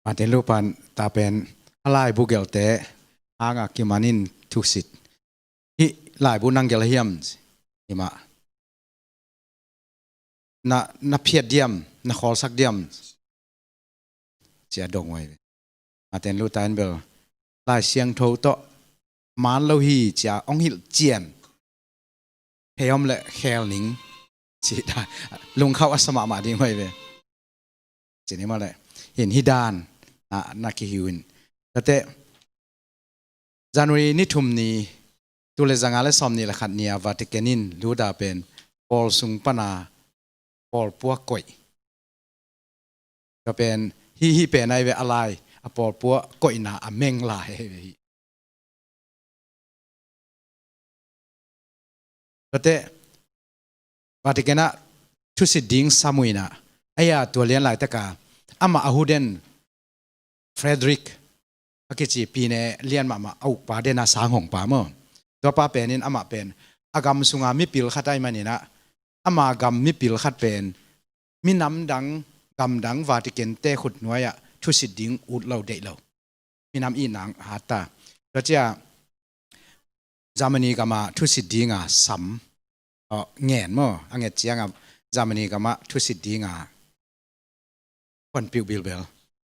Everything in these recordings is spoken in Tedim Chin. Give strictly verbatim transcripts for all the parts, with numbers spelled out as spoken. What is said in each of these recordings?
Martin Luther pan ta pen a laibu gelte hanga kimanin thusit. Hih laibu nang gel hiam? Himah. Na, na phiat diam, na khawlsak diam? Cia dong uh hi ve. Martin Luther in bel Lai Siangtho tawh maan lo hi cia ong hilh cian. Phei om le khel ning. Ci ta lungkhauh a sa mahmah ding uh hi ve. Ci ni maw le. Hin hi dan na, na kihiu in. Tate January ni thum ni, tul le zanga le sawm ni le khat ni a Vatican in Luther pen pawl sung pana pawl puak koih. Ka pen hi, hi pen ai ve a lai a pawl puak koihna a meng lai hi ve hi. Tate Vatican ah thusit ding samuina aia tua lian laitaka ama a huden Frederick a kici pine lian mahmah a ukpa dena sang hongpa maw. Tuapa penin amah pen a gam sunga mipil khat ai maninah ama gam mipil khat pen minam dang, gam dang Vatican te khutnuai ah thusit ding ut lo deih lo. Minam i nang hata. Tua cia Germany gama thusit dinga sam, aw, ngen maw, a nget cianga Germany gama thusit dinga honpiuh bilbel.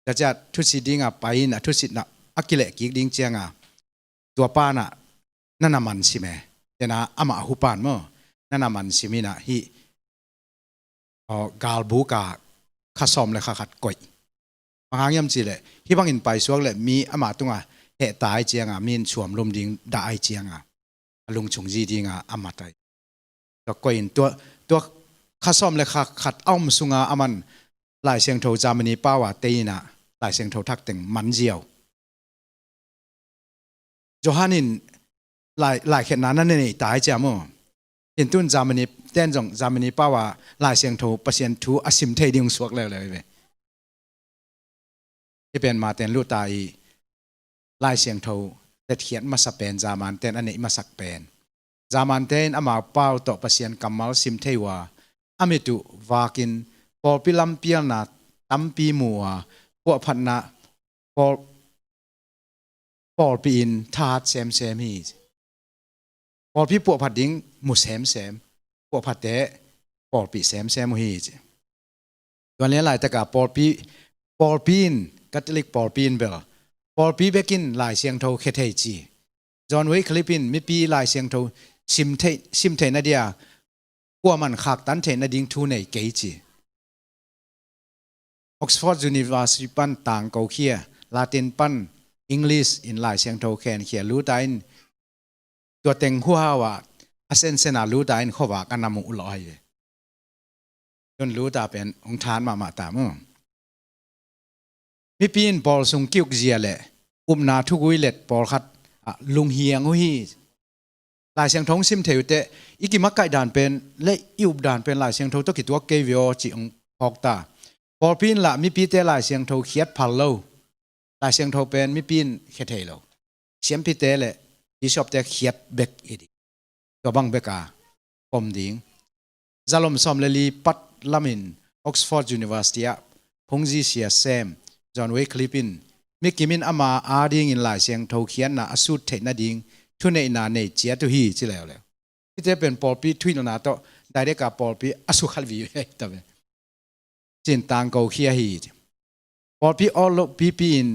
Tua cia thusit dinga pai in a thusitna a kileh kik ding cianga tua pana nana man sim e. Tena amah a hupan maw, nana man sim ina hi, aw, galbuka kha sawm le kha khat koih. Bang hang hiam cih leh hih bangin paisuak le mi ama tunga heh ta ai cianga mi in suam lum ding dah ai cianga a lungchung zi dinga a mat ai. Tua koih in tua, tua kha sawm le kha khat a om sunga aman Lai Siangtho Germany pau a tei ina Lai Siangtho thak teng man ziau. Johan in lai, laikhetna na nei ta ai cia maw. Hintun Germany ten zong Germany pau a Lai Siangtho Pasian thu a sim thei ding suak leuleu hi ve. Hih pen Martin Luther i Lai Siangtho letkhiat masa pen German ten a neih masak pen. German te in amau pau tawh Pasian kammal sim thei uh a, a mit uh vakin pawlpi lampialna tampi mu a, puahphatna pawl, pawlpi in thahat semsem hi. Pawlpi puahphat ding mu semsem, puahphatte pawlpi semsem uh hi ci. Tuan lian laitaka pawlpi, pawlpi in, Catholic pawlpi in bel pawlpi bekin Lai Siangtho khia thei ci. John Wycliffe in mipi Lai Siangtho sim thei, sim theihna dia kuaman khaktan theihna ding thu nei kei ci. Oxford University pan tangko khia, Latin pan English in Lai Siangtho khenkhia Luther in tua teng huhau ah a sensen a Luther in khuavak a na muh lawh ahi ve. Tun Luther pen hong than mahmah ta maw. Mipi in pawl sung kiuk zia le upna thugui let pawlkhat ah lunghiang uh hi. Lai Siangtho hong sim thei uh teh i kimakaih dan pen le i up dan pen Lai Siangtho tawh kituak kei ve aw ci hong phawk ta. Pawlpi in lah mipite Lai Siangtho khiat phal lo. Lai Siangtho pen mipi in khia thei lo. Siampite le bishopte khiat bek i ding. Tua bang beka pom ding. Zalom sawm le li pat lamin Oxford University ah phungzi sia sem John Wycliffe in mikim in ama adingin Lai Siangtho khiatna a sut theih nading thuneihna nei ciat uh hi ci leuleu. Hihte pen pawlpi thuhilhna tawh direct a pawlpi a sukhat vive ta ve. Cin tangko khia hi. Pawlpi awi lo pipi in,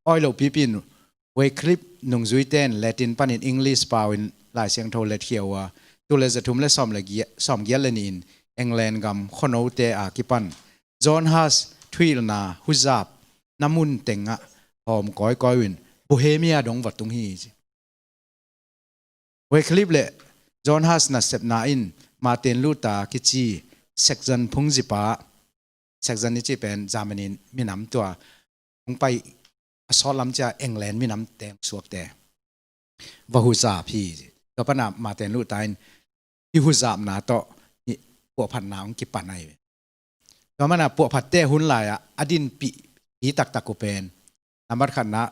awi lo pipi in Wycliffe nungzuite in Latin panin English pau in Lai Siangtho letkhia uh a, tul le zathum le sawm le giat, sawm giat le nih in England gam khuanote a kipan John Huss thuhilhna huzap na mun tengah hawm kawikawi uh in Bohemia dong va tung hi ci. Wycliffe le John Huss nasepna in Martin Luther kici Saxon phungzipa, Saxon i ci pen Germany minam tua hong pai a sawt lam cia England minam teng suakte va huzap hi. Tua pana Martin Luther in hih huzapna tawh hih puahphatna hong kipan ahi ve. Tua mana puahphatte hun lai-ah a dinpih hi taktak uh pen nambat khatna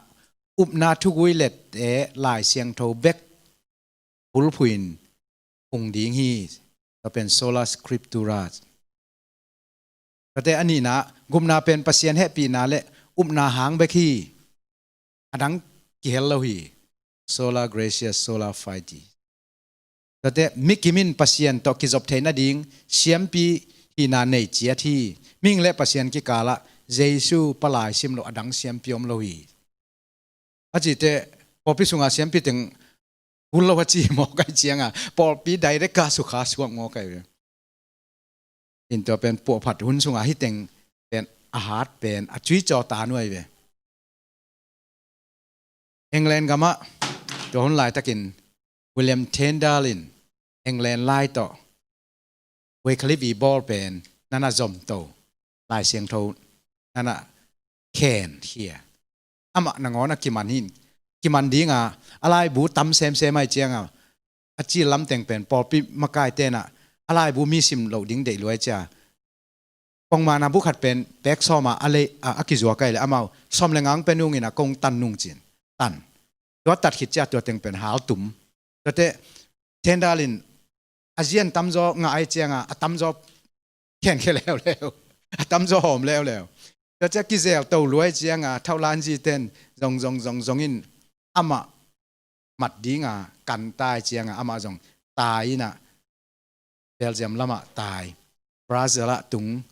upna thugui lette Lai Siangtho bek bulphuh in hung ding hi. Tua pen Sola Scriptura. Kate a nihna gupna pen Pasian hehpihna le upna hang bek hi. A dang kihel lo hi. Sola Gratia, Sola Fide. Tuate mi kim in Pasian tawh kizop theih nading siampi hihna nei ciat hi. Mihing le Pasian kikalah Jesu palai sim lo a dang siampi om lo hi. A cite pawlpi sunga siampi teng hun lo a ci mawk ai cianga pawlpi direct ka sukha suak mawk ai ve. In tua pen puahphat hun sunga hiteng pen a hat pen a cui caw ta nuai ve. England gamah tua hun laitakin William Tyndale in England lai tawh Wycliffe i bawl pen nana zomto, Lai Siangtho nana khen khia. Amah nangawn a kiman hin, kiman dinga a laibu tam semsem ai cianga a cil lamteng pen pawlpi makai tenah a laibu mi sim loh ding deih luai cia. Pongmana bu khat pen pek sawma a lei a, a kizuak ai le amau sawm le ngang pen nungin a kong tan nung cin tan. Tua tat khit cia tua teng pen hal tum. Tuate Tyndale in a zian tamzaw ngah ai cianga a tamzaw khenkhia leuleu, a tamzaw hawm leuleu. Tua cia kizel to luai cianga thaulanzi ten zong zong zong zongin amah mat dinga kan tai cianga amah zong tai inah Belgium lamah tai. Brazil ah tung.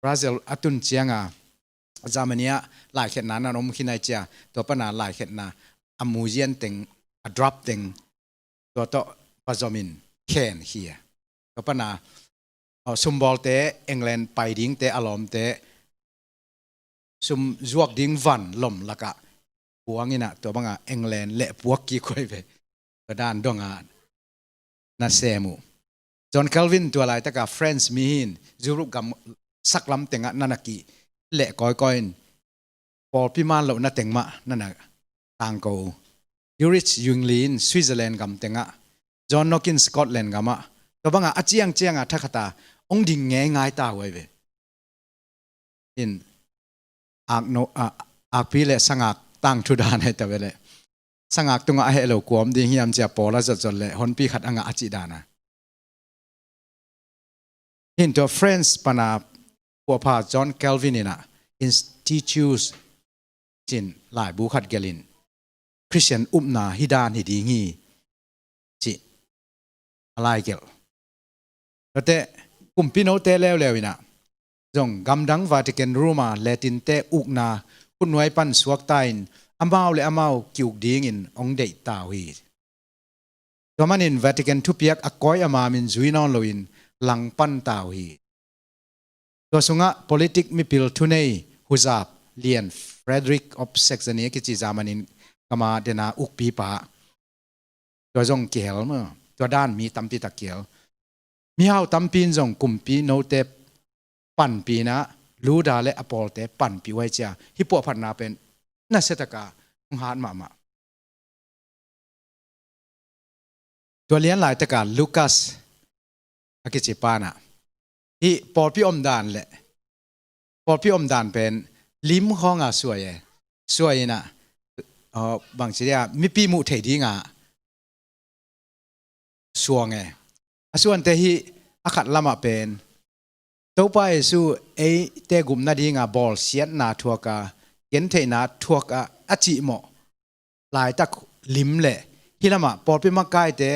Brazil a tun cianga Germany ah laikhetna nan om khin ai cia. Tua pana laikhetna a muzian teng, a drop teng, tua tawh va zomin khen khia. Tua pana sumbawlte, England pai dingte, a lawmte sum zuak ding van lom lakah puang inah tua banga England leh puak kik huai ve. Tua dan donga na sem uh. John Calvin tua laitaka France mi hin Europe gam saklam tengah nana kih leh kawikawi in pawlpi man lohna teng mah nana tangko uh. Ulrich Zwingli in Switzerland gam tengah, John Knox in Scotland gamah, tua banga a ciangcianga thakhata ong ding ngeingai ta huai ve. In akno, a, akpi le sangak tangthu dan hai ta ve le. Sangak tungah a heh lo kuam ding hiam cia pawl a zotzot le honpi khat a ngah a cih dana. Hin tua France pana puahpha John Calvin inah Institutes cin laibu khat gelhin Christian upna hi dan hi ding hi cih a laigelh. Tuate kumpi note leuleu inah zong gamdang Vatican Roma Latinte ukna khutnuai pan suakta in amau le amau kiuk dingin ong deih ta uh hi. Tua manin Vatican thupiak a kawi a mamin zui nawn loin langpan ta uh hi. Tua sungah politik mipil thunei huzap lian Frederick of Saxony a kici Germany gama dena ukpipa. Tua zong kihel maw, tua dan mi tampi tak kihel. Mihau tampi in zong kumpi note panpina Luther le a pawlte panpi huai cia. Hih puahphatna pen nasiataka hong hat mahmah. Tua lian laitaka Lucas a kici pana hih pawlpi omdan le pawlpi omdan pen lim khawnga suai e. Suai inah bangci dia mipi muh thei dinga suang e. A suante hih a khat lamah pen Topa Jesu eite gupna dinga bawlsiatna thuaka, gentheihna thuaka a cihmawh laitak lim le hih lamah pawlpi makaite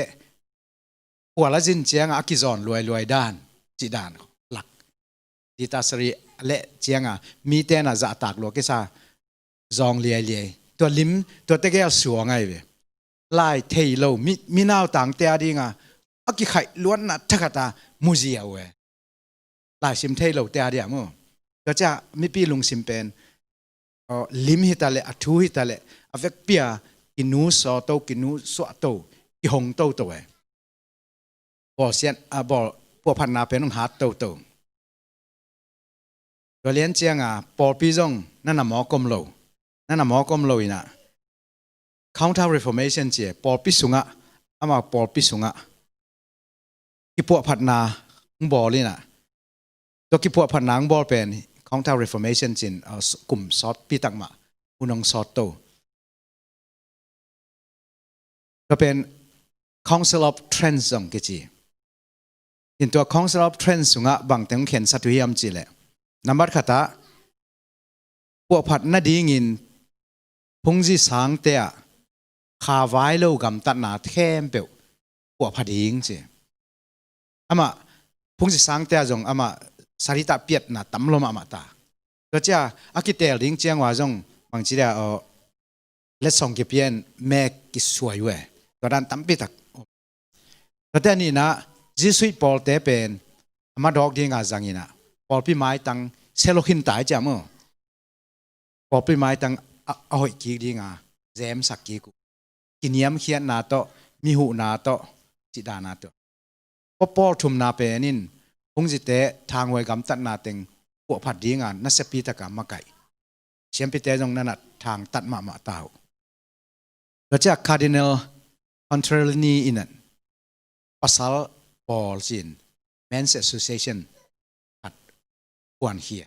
khual a zin cianga a kizawn luailuai dan cih dan lak. Dita sari le cianga mite na zahtak lua kisa zawng liailiai. Tua lim, tua tegel suang ai ve. Lai thei lo mi, minautangte a dinga a kikhaih luatna thakhata muzia uh e. Laisim thei lote a dia mu. Tua cia mipi lungsim pen lim hita le a thu hita le a vekpia kinu sawto, kinu suahto, kihong toto e. Bawlsiat a bawl puahphatna pen hong hat toto. Tua lian cianga pawlpi zong nana mawk om lo. Nana mawk om lo inah Counter Reformation cia pawlpi sungah, amau pawlpi sungah kipuahphatna hong bawl inah. Tua kipuahphatna hong bawl pen Counter Reformation cin kum sawtpi takmah hun hong sawtto. Tua pen Council of Trent zong kici. In tua Council of Trent sungah bangteng khensat uh hiam cihleh, nambat khatah puahphat nadingin phungzi sangte ah kha vai lo gamtatna khempeuh puahphat ding ci. Amah phungzi sangte ah zong amah saritah piatna tam lo mahmah ta. Tua cia a kitel ding ciang ua zong bangci dia aw letsong kipia in mek kisuai uh e. Tua dan tampi tak. Tua te a nihna, Jesuit pawlte pen a madawk dinga zangin ah pawlpi maitang selo khin ta hi cia maw. Pawlpi maitang a, a hoih kik dinga zemsak kik uh. Kiniamkhiatna tawh, mihuhna tawh, cihdana tawh. Paul thumna pen in phungzite thanghuai gamtatna teng puahphat dinga nasiapi taka makaih. Siampite zong na na thangtat mahmah ta uh. Tua ciah Cardinal Contarini in ah pasal pawl ci-in Men's Association khat puankhia.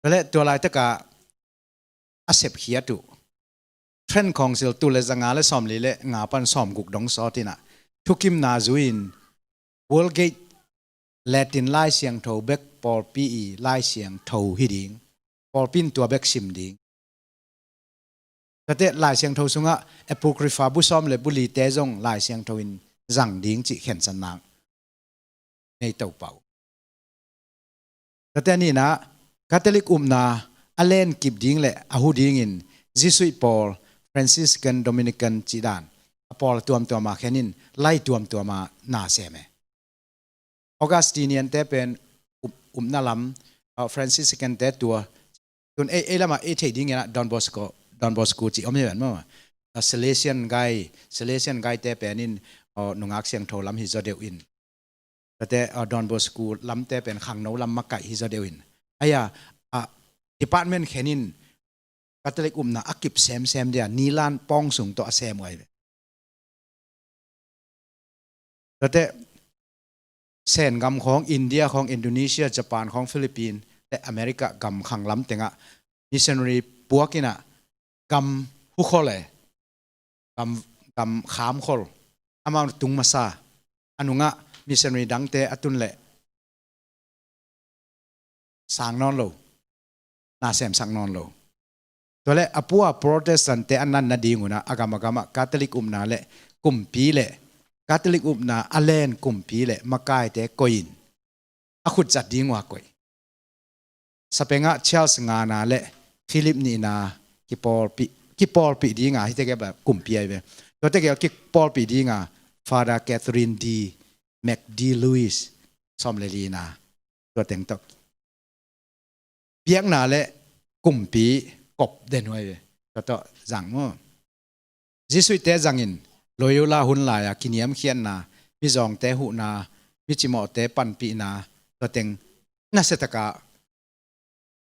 Tua leh tua laitakah a sepkhiat uh Trent Council tul le zanga le sawmli le nga pan sawmguk dong sawt in ah thukimna zui-in Vulgate Latin Lai Siangtho bek pawlpi i Lai Siangtho hi ding, pawlpi in tua bek sim ding. Tua te Lai Siangtho sungah Apocrypha bu sawm le bu lite zong Lai Siangtho in zang ding cih khensatna nei to pah uh. Tua te a nihna, Catholic upna a len kip ding le a hu dingin Jesuit pawl, Franciscan, Dominican cih dan a pawl tuamtuama khen in lai tuamtuama na sem e. Augustinian te pen up, upna lam, uh, Franciscan te tua. Tun ei, ei lamah ei theih dingin ah Don Bosco, Don Bosco cih om hi ven maw. Uh, Salesian guy, Salesian guy te pen in, uh, nungak siangtho lam hi zaw deuh in. Tua te, uh, Don Bosco lam te pen khangno lam makaih hi zaw deuh in. Aia, uh, department khen in Catholic upna a kip semsem dia nilan pawng sung tawh a sem uh ahi ve. Tua te Sen gam khawng, India khawng, Indonesia, Japan khawng, Philippine le America gam khang lam tengah missionary puak in ah gam hukhol e, gam, gam khamkhol, amau tung masa, a nungah missionary dangte a tun leh sang nawn lo, na semsak nawn lo. Tua leh a pua Protestant te a nan nading un ah a gam a gamah Catholic upna le kumpi le Catholic upna a len kumpi le makaite koih in a khut zat ding uh a koih. Sapengah Charles ngana le Philip nihna kipawlpih, kipawlpih dinga hite kei bang kumpi ahi ve. Tua te kei kipawlpih dinga Father Catherine D. McD Lewis sawm le lina tua teng tawh biakna le kumpi kop den huai ve. Tua tawh zang maw. Jesuit te zangin Loyola hun lai-a kiniamkhiatna, mizawngte huhna, micimawhte panpihna, tua teng nasiataka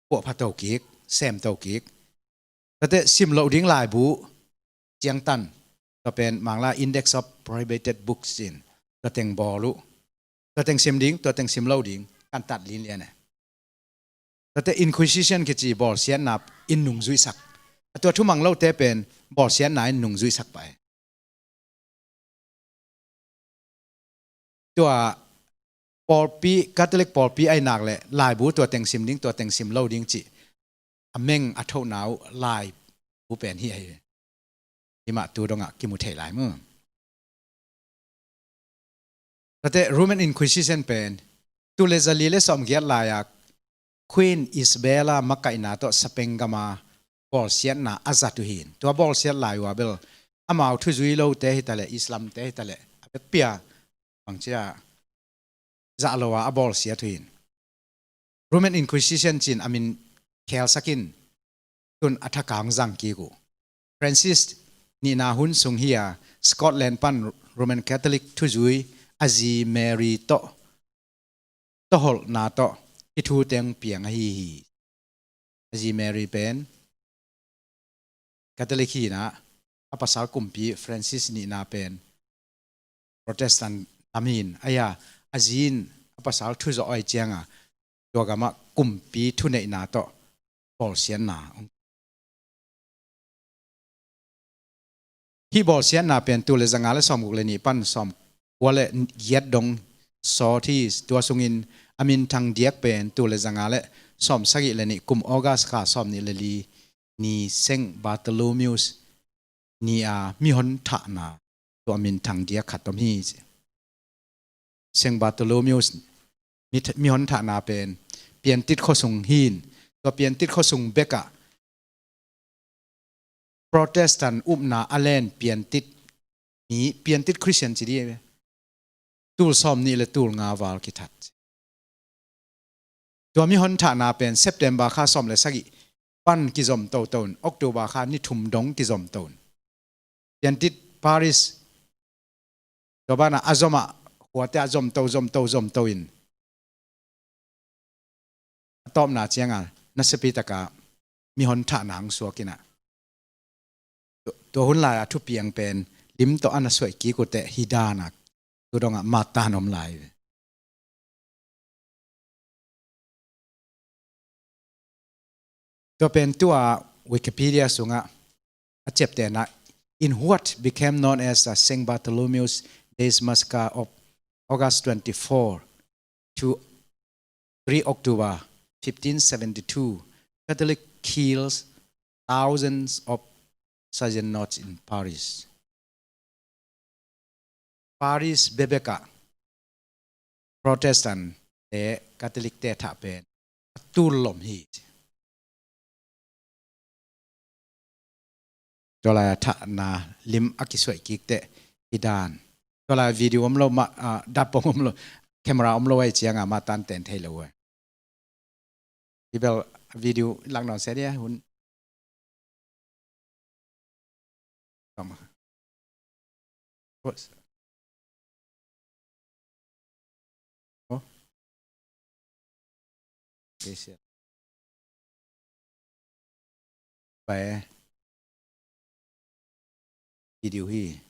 puahpha to kik, sem to kik. Tua te sim loh ding laibu ciangtan, tua pen Mangla Index of Prohibited Books in tua teng bawl uh. Tua teng sim ding, tua teng sim lo ding, kantat linlian e. Tua te Inquisition kici bawlsiatna in nungzuihsak. A tua thumang lote pen bawlsiatna in nungzuihsak pah e. Tua pawlpi, Catholic pawlpi ahi nak le laibu tua teng sim ding, tua teng sim lo ding cih a meng a thohna uh laibu pen hi ahi. Himah tu dongah kimu thei lai mu. Tate Roman Inquisition pen tul le zali le sawmgiat lai-a Queen Isabella makaihna tawh Spain gama bawlsiatna a zat uh hin. Tua bawlsiat lai uh a bel amau thuzui lote hitaleh, Islamte hitaleh a bekpia bangcia zah lo a a bawlsiat uh hin. Roman Inquisition cin a min khelsak in tun a thakang zang kik uh. Francis nihna hun sung hi a Scotland pan Roman Catholic thuzui a zi Mary tawh tawholhna tawh hih thu teng piang ahi hi. A zi Mary pen Catholic hi-in ah a pasal kumpi Francis nihna pen Protestant lam hi-in, ahi a, a zi in a pasal thuzawh ahi cianga tua gamah kumpi thuneihna tawh bawlsiatna. Hih bawlsiatna pen tul le zanga le sawmguk le nih pan sawmkua le giat dong sawt hi. Tua sungin a minthang diak pen tul le zanga le sawm sagih le nih kum August kha sawm nih le li ni Saint Bartholomew's ni a mihon thahna tua minthang diak khat om hi ci. Saint Bartholomew's mi, mihon thahna pen Piantit khuasung hi in, tua Piantit khuasung bekah Protestant upna a len Piantit mi, Piantit Christian ci di ve. Tul sawm nih le tul nga val kithat. Tua mihon thahna pen September kha sawm le sagih pan kizom toto in, October kha ni thum dong kizom to in. Piantit Paris tua banah a zomah khuate ah zom to, zom to, zom to in a tawpna cianga nasepi taka mihon thahna hong suak inah. Tua, tua hun lai a thupiang pen lim tawh a na suaih kik uh teh hi danak tu dongah mattan om lai ve. Tua pen tua Wikipedia sungah a ciaptehna, in what became known as the Saint Bartholomew's Day Massacre of August twenty-four to three October fifteen seventy-two, Catholic kills thousands of Huguenots in Paris. Paris bebekah Protestant te Catholic te thah pen a tul lom hi. Tua lai a thahna lim a kisuaih kik teh hi dan. Tua lai video om lo mah, ah, dap om lo, camera om lo ai cianga mattan ten thei lo ai. Hi bel video lak nawn se dia hun. Tama. What? Oh. Okay, siap. Baik. Video hi.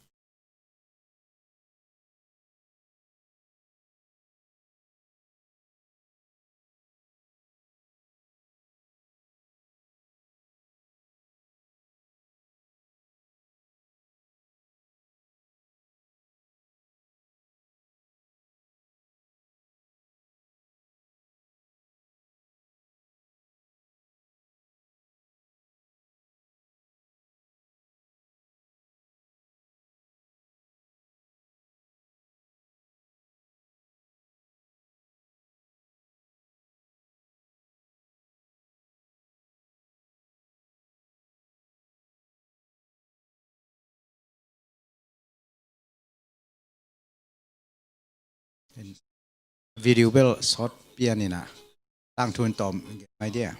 Video bel sawt pian inah tangthu in tawm mai dia.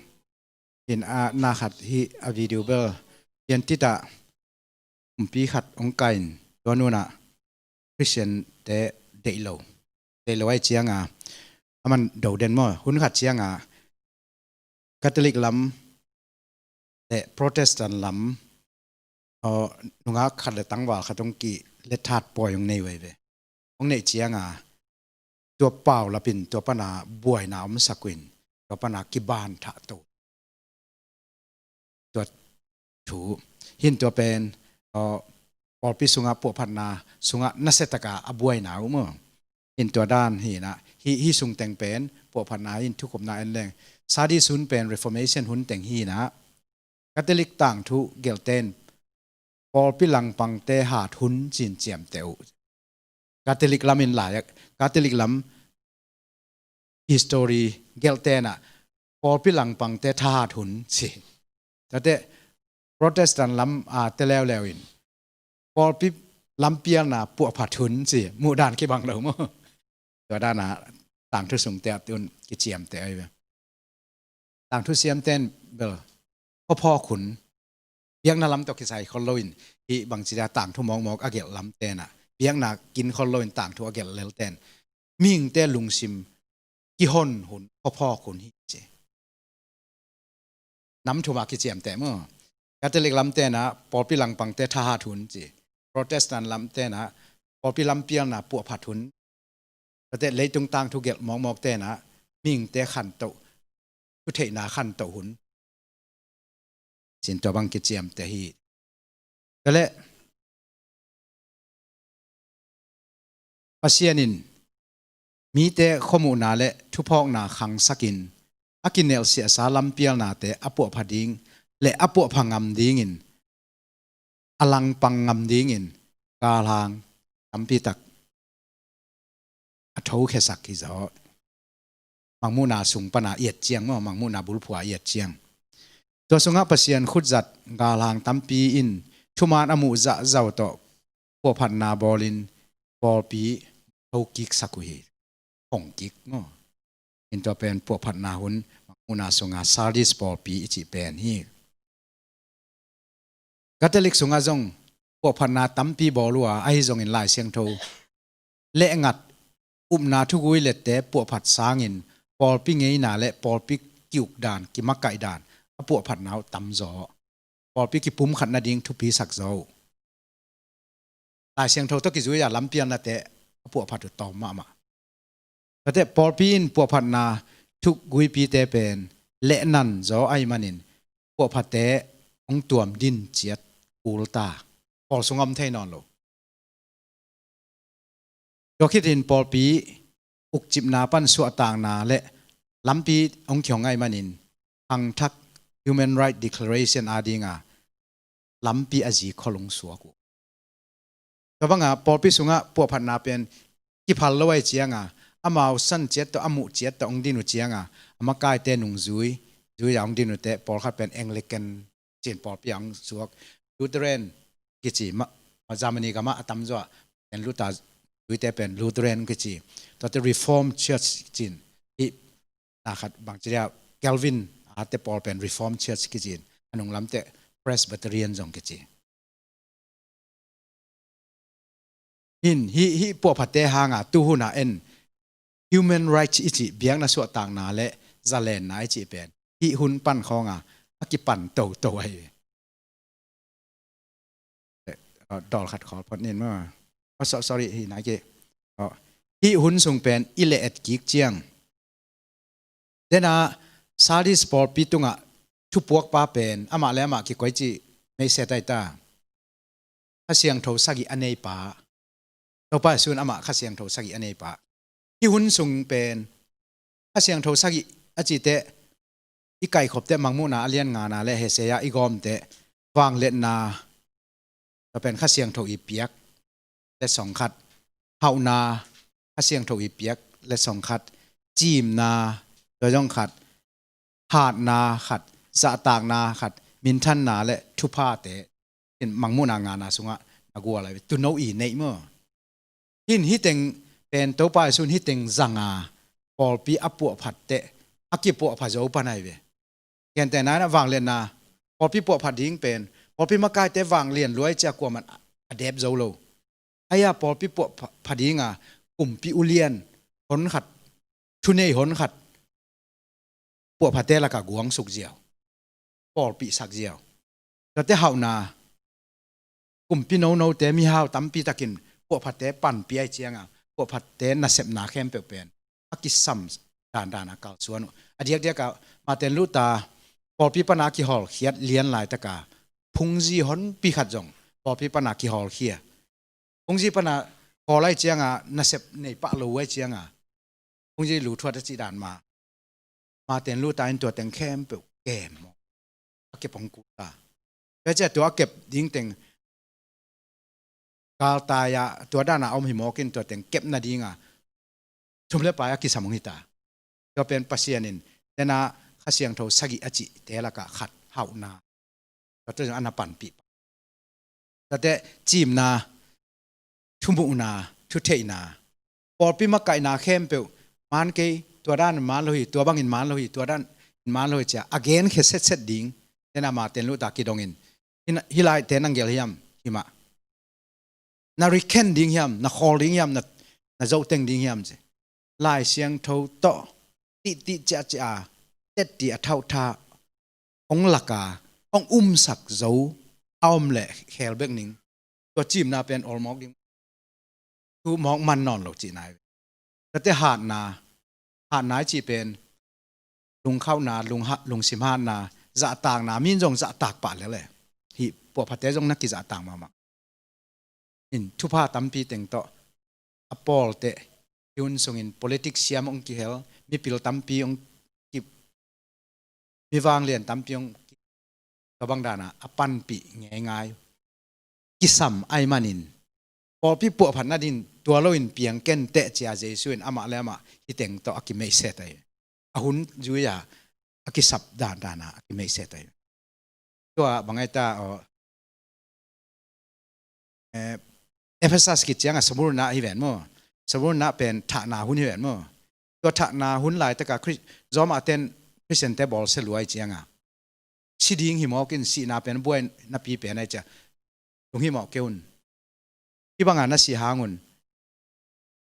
In a na khat hi a video bel pian titah kumpi khat hong kai in tua nunah Christian te deih lo. Deih lo ai cianga a man do den maw, hun khat cianga Catholic lam le Protestant lam, aw, nungak khat le tangval khat hong ki le that pawi hong nei veve. Hong neih cianga tua pau lapin tua pana buaina om sakuin tua pana kiban thah to. Tua thu hin tua pen, aw, pawlpi sungah puahphatna sungah nasiataka a buaina uh maw. Hin tua dan hinah hi, hi sung teng pen puahphatna hin thukhupna en leng. Sadi sun pen Reformation hun teng hinah Catholic tangthu gelhte in pawlpi langpangte hat hun cin ciamteh uh. Catholic lam in lai, Catholic lam history gelhte inah pawlpi langpangte thahat hun ci. Tate Protestant lam a te leuleu in pawlpi lampialna puahphat hun ci. Muhdan kibang lo maw. Tua dana tangthu sungte a tun kiciamte ai ve. Tangthu siamten bel khuaphawk hun biakna lam tawh kisai khol loin hi bangci dia tangthu mawkmawk a gelh lam tenah biakna kin khol loin tangthu a gelh lel ten mihingte lungsim kihon hun khuaphawk hun hi ci. Nam thumah kiciamteh maw. Catholic lam tenah pawlpi langpangte thahat hun ci. Protestant lam tenah pawlpi lampialna puahphat hun. Tate leitung tangthu gelh mawkmawk tenah mihingte khantoh, thutheihna khantoh hun. Cin tua bang kiciamteh hi. Tale Pasian in mite khuamuhna le thuphawkna khangsakin a kinelhsiahsa lampialnate a puahpha ding le a puahpha ngam dingin a langpang ngam dingin galhang tampitak a thokhiasak hi zaw. Mangmuhna sung pana i et ciang maw, mangmuhna bulphua i et ciang, tua sungah Pasian khutzat galhang tampi in thuman a muh zahzau tawh puahphatna bawlin pawlpi thokiksak uh hi. Hongkik maw. In tua pen puahphatna hun mangmuhna sunga Sardis pawlpi i cih pen hi. Catholic sungah zong puahphatna tampi bawl uh a, ahi zongin Lai Siangtho lehngat upna thugui lette puahphat sangin pawlpi ngeina le pawlpi kiuk dan, kimakaih dan a puahphatna uh tamzaw. Pawlpi kipumkhat nading thupisak zaw uh. Lai Siangtho tawh kizui a lampialnate a puahphat uh tawm mahmah. Tuate pawlpi in puahphatna thuguipite pen lehnan zaw ahih manin puahphate hong tuam din ciat kul ta. Pawl sungah om thei nawn lo. Tua khit in pawlpi ukcipna pan suahtakna le lampi hong kihong ahih manin hangthak Human Rights Declaration a dinga lampi a zi kholung suak uh. Tua banga pawlpi sungah puahphatna pen kiphal lo ahih cianga amau san ciat tawh a muh ciat tawh hong din uh cianga a makaite nungzui zui a hong din uhte pawlkhat pen Anglican cin pawlpi a hong suak, Lutheran kici ma, ma Germany gamah a tamzaw a pen Luther zuite pen Lutheran kici, tuate Reformed Church cin, hih na khat bangci dia Calvin ate pawl pen Reformed Church kicin, a nunglamte Presbyterian zong kici. Hin hih, hih puahphate hanga tuhuna en human rights i cih biakna suahtakna le zalenna i cih pen hih hun pan khawnga a kipan toto ahi. Dawl khat khawl phot nin maw. Oh, so, sorry, hi nai ke. Oh, hih hun sung pen i le et kik ciang. Dena Sardis pawlpi tungah thupuakpa pen amah le amah kikoici meiset ahi ta. Kha Siangtho sagih a neipa. Topa Jesuh in amah Kha Siangtho sagih a neipa. Hih hun sung pen Kha Siangtho sagih a cite i kaikhopte Mangmuhna a lian ngana le Hesea i gawmte vangliatna, tua pen Kha Siangtho i piak le song khat, hauhna Kha Siangtho i piak le song khat, cimna tua zong khat, hatna khat, zahtakna khat, minthanna le thuphate in Mangmuhna ngana sungah na gual ahi ve. Tuuno i neih maw. Hin hiteng pen Topa Jesuh in hiteng zanga pawlpi a puahphat teh a kipuahpha zo pan ahi ve. Gentehna in a vangliatna pawlpi puahphat ding pen pawlpi makaite vanglian luai cia kuaman a dep zo lo. Aia pawlpi puahpha dinga kumpi ulian hon khat, thunei hon khat puahphate lakah guangsuk ziau, pawlpihsak ziau. Tuate hauhna kumpi nonote mihau tampi takin puahphate panpih ahi cianga puahphate nasepna khempeuh pen a kisam dandan a kalsuan uh. A diakdiaka Martin Luther pawlpi pana a kihawlkhiat lian laitaka phungzi honpi khat zong pawlpi pana kihawlkhia. Phungzi pana khawl ahi cianga nasep nei pah lo ahi cianga phungzi lu thuat a cih dan ma. Martin Luther in tua teng khempeuh kem maw, a kep hong kul ta. Tua cia tua a kep ding teng galtai-a tua dana a om hi mawkin tua teng kep nadinga thum le pai a kisam hong hita. Tua pen Pasian in tena Kha Siangtho sagih a cihte lakah khat hauhna. Tua teng a na panpih. Tate cimna, thumuhna, thutheihna, pawlpi makaihna khempeuh man kei, tua dan man lo hi, tua bangin man lo hi, tua dan man lo hi cia a genkhia setset ding. Tena Martin Luther kidongin hi laite nang gel hiam, himah na rikhen ding hiam, na khawl ding hiam, na, na zohteng ding hiam ci. Lai Siangtho tawh tihtih ciahciah a tetti a thauhtha hong laka hong umsak zo a om leh khel bek ning. Tua cimna pen awlmawk ding, thu mawk man nawn lo cihna hi. Tate hatna, hatna i cih pen lungkhauhna, lungha, lungsim hatna, zahtakna, min zong zahtak pah lele. Hih puahphate zong na kizahtak mahmah. In thupha tampi teng tawh a pawlte Hih hun sungin politics siam hong kihel, mipil tampi hong ki, mi vanglian tampi hong ki, tua bang dana a panpih ngeingai, kisam ahih manin pawlpi puahphat nading tua loin piang kenteh ci-a Jesu in amah le amah hih teng tawh a kimeihset ahi. A hun zui-a a kisap dandana a kimeihset ahi. Tua bang ahi ta aw, eh, Ephesus kici cianga Smurna hi ven maw? Smurna pen thahna hun hi ven maw? Tua thahna hun laitaka Khri-, Roma ten Khristiante bawlsia lua ahih cianga si ding hi mawk in, sihna pen buai napi pen ahi cia. Lunghimawh kei un. Hih banga na sih hangun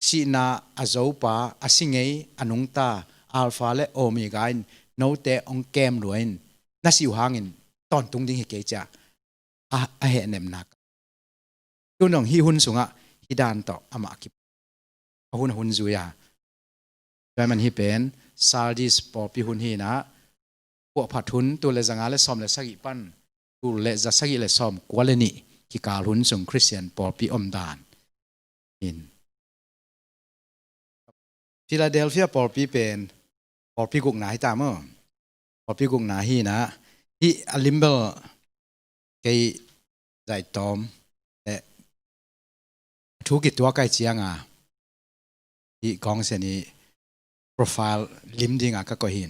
sihna a zopa, a si ngei, a nungta, Alpha le Omega in note hong kem lua in, na sih uh hangin tawntung ding hi kei cia. A, a hehnepna. Tun dong hih hun sungah hih dan tawh amah a kip, a hun a hun zui a. Tua ahih man hih pen Sardis pawlpi hun hi inah, puahphat hun tul le zanga le sawm le sagih pan tul le za sagih le sawm kua le nih kikal hun sung Khristian pawlpi omdan in. Philadelphia pawlpi pen pawlpi gukna hi ta maw? Pawlpi gukna hi inah, hih a limbel kei zaihtawm le a thu kituak ahih cianga hih kong sian ih profile lim dinga ka koih hi.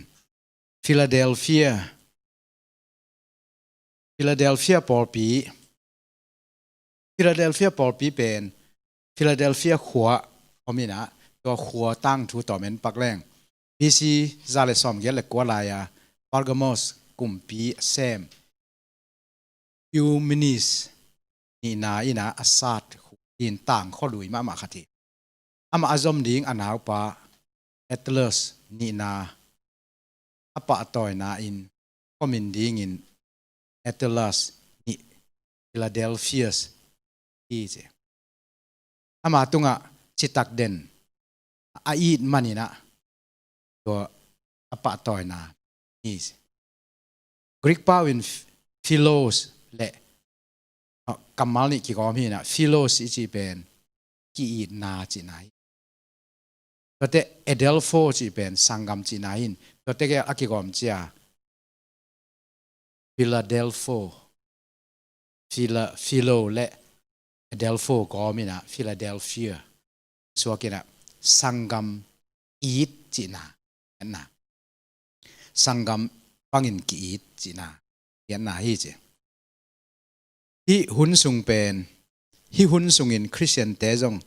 Philadelphia, Philadelphia pawlpi, Philadelphia pawlpi pen Philadelphia khua om inah, tua khua tangthu tawm en pak leng, B C za le sawm giat le kua lai-a Pergamos kumpi a sem Eumenes nihna inah a sat in tangkhua lui mahmah khat hi. Amah a zom ding a naupa Attalus nihna a pahtawina in khuamin dingin Attalus nih Philadelphus hi ci. Ama tungah citak den a it man inah tua a pahtawina hi ci. Greek pau in philos le, ah, kammal nih kigawm hi inah, philos i cih pen ki-itna cihna hi. Tuate Adelpho cih pen sanggam cihna hi in, tuate gel a kigawm cia Philadelpho, Phila-, Philo le Adelpho gawm inah Philadelphia suak inah sanggam it cihna, na, sanggam bangin ki-it cihna, na hi ci. Hih hun sung pen, hih hun sungin Khristiante zong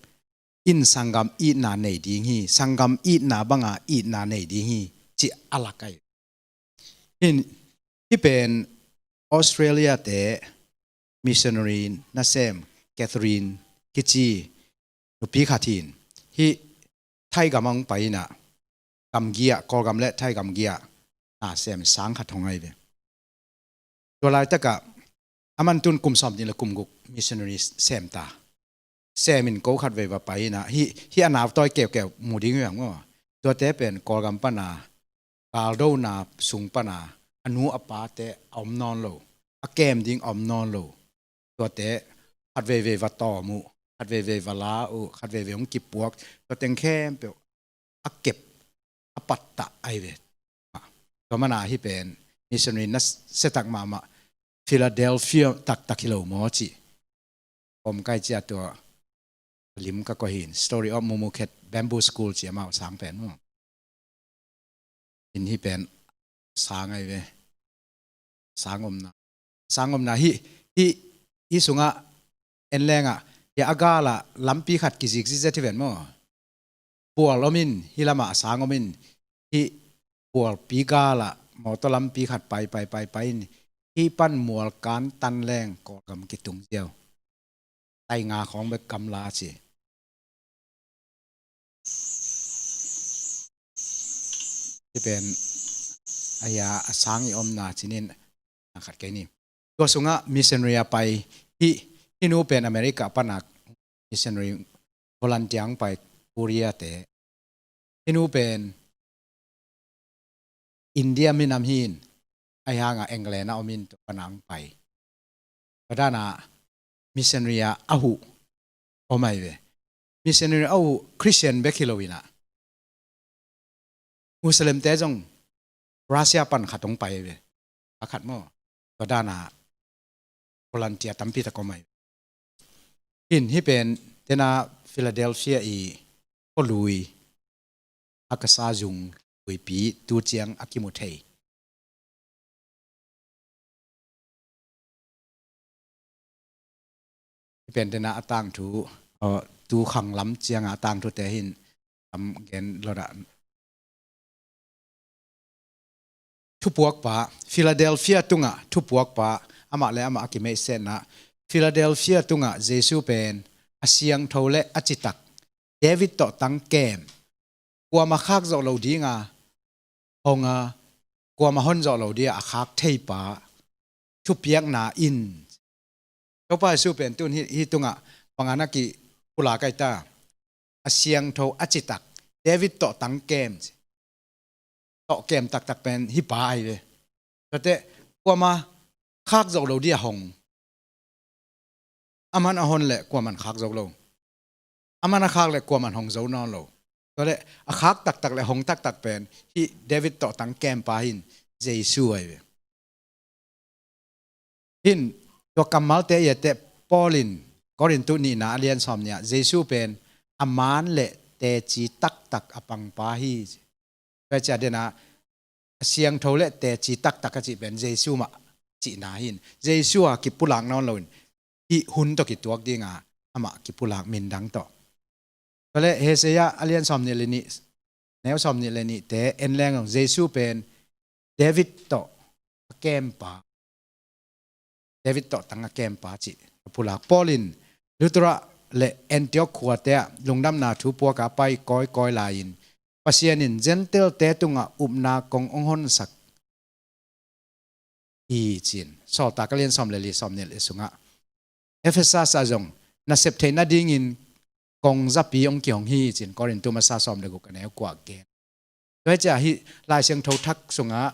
in sanggam itna nei ding hi, sanggam itna banga itna nei ding hi cih a lak ahi. Hih, hih pen Australia te missionary nasem Catherine kici nupi khat hi in, hih Thai gam ah hong pai inah, gamgi ah, Kawlgam le Thai gamgi ah na sem sang khat hong ahi ve. Tua laitakah aman tun kum sawm nih le kum guk missionary sem ta. Sem in ko khat vei va pai inah, hih, hih a nau tawi keukeu mu ding hi hang aw. Tuate pen Kawlgam pana galdona sung pana a nu a pate a om nawn lo, a kem ding a om nawn lo. Tuate khat veivei va tawm uh, khat veivei va la uh, khat veivei hong kipuak, tua teng khempeuh a kep, a pattah ahi ve. Tua mana hih pen missionary na setak mahmah Philadelphia taktak hi lo maw cih. Om kai cia tua lim ka koih hi in, Story of Mumukhet Bamboo School ci amau sang pen maw. In hih pen sang ahi ve. Sang omna. Sang omna hih, hih, hih sungah en lengah, hih a galah lampi khat kizik zizet hi ven maw. Pual om in, hih lamah a sang om in, hih pualpi galah mawtaw lampi khat pai, pai, pai, pai in, hih pan mual kan tan leng Kawlgam kitung ziau. Tainga khawng bek gamla ci. Hih pen a hia a sang i omna cinin a khat kei ni. Tua sungah missionary a pai, hih, hih nu pen America pana missionary volunteer hong pai, Korea te. Hih nu pen India minam hi in, ahi hangah England ah om in tua pana hong pai. Tua dana missionary a a huh om ahi ve. missionary a uh Christian bek hi lo in ah, Muslimte zong Russia pan khat hong pai ve. A khat maw, tua dana volunteer tampi tak om ai. Hin hih pen tena Philadelphia i khualui a ka sa zung luipi tu ciang a kimu thei. Hih pen tena a tangthu, uh, tu khang lam cianga a tangthu te hin tam gen lo dah. Thupuakpa, Philadelphia tunga thupuakpa, amah le amah a kimeihsetna, Philadelphia tunga Jesu pen a siangtho le a citak, David tawh tang kem, kuama khak zawh lo dinga hong a, kuama hon zawh lo dinga a khak theipa thupiakna in. Topa Jesu pen tun hih, hih tungah banga na kipulak ai ta, a siangtho a citak, David tawh tang kem, tawh kem taktak pen hih pa ai ve. Tate kuama khak zawh lo dinga hong. Aman a hon le kuaman khak zo lo. Aman a khak le kuaman hong zo nawn lo. Tua le a khak taktak le hong taktak pen hih David tawh tang kempa hin Jesu ai ve. Hin tua kammalte i ate Paul in Korintu nihna a lian sawm nia Jesu pen a man le teci taktak a pangpa hi. Tua cia dena a siangtho le teci taktak a cih pen Jesu mah cihna hin. Jesu a kipulak nawn loin hih hun tawh kituak dinga amah kipulak mindang tawh. Tua le Hosea a lian sawm nih le nih, neu sawm nih le nihte en leng zong Jesu pen David tawh a kempa, David tawh tang a kempa cih a pulak. Paul in Lystra le Antioch khuate ah lungdamna thu puaka pai kawikawi lai-in Pasian in Gentile-te tungah upna kong hong honsak hi cin. Sawltak a lian sawm le li, sawm nih le sungah Ephesus ah zong na sep theih nadingin kong zapi hong kihong hi cin. Korintu masa sawm le guk a neu kua gen. Tua hi cia hih Lai Siangtho thak sungah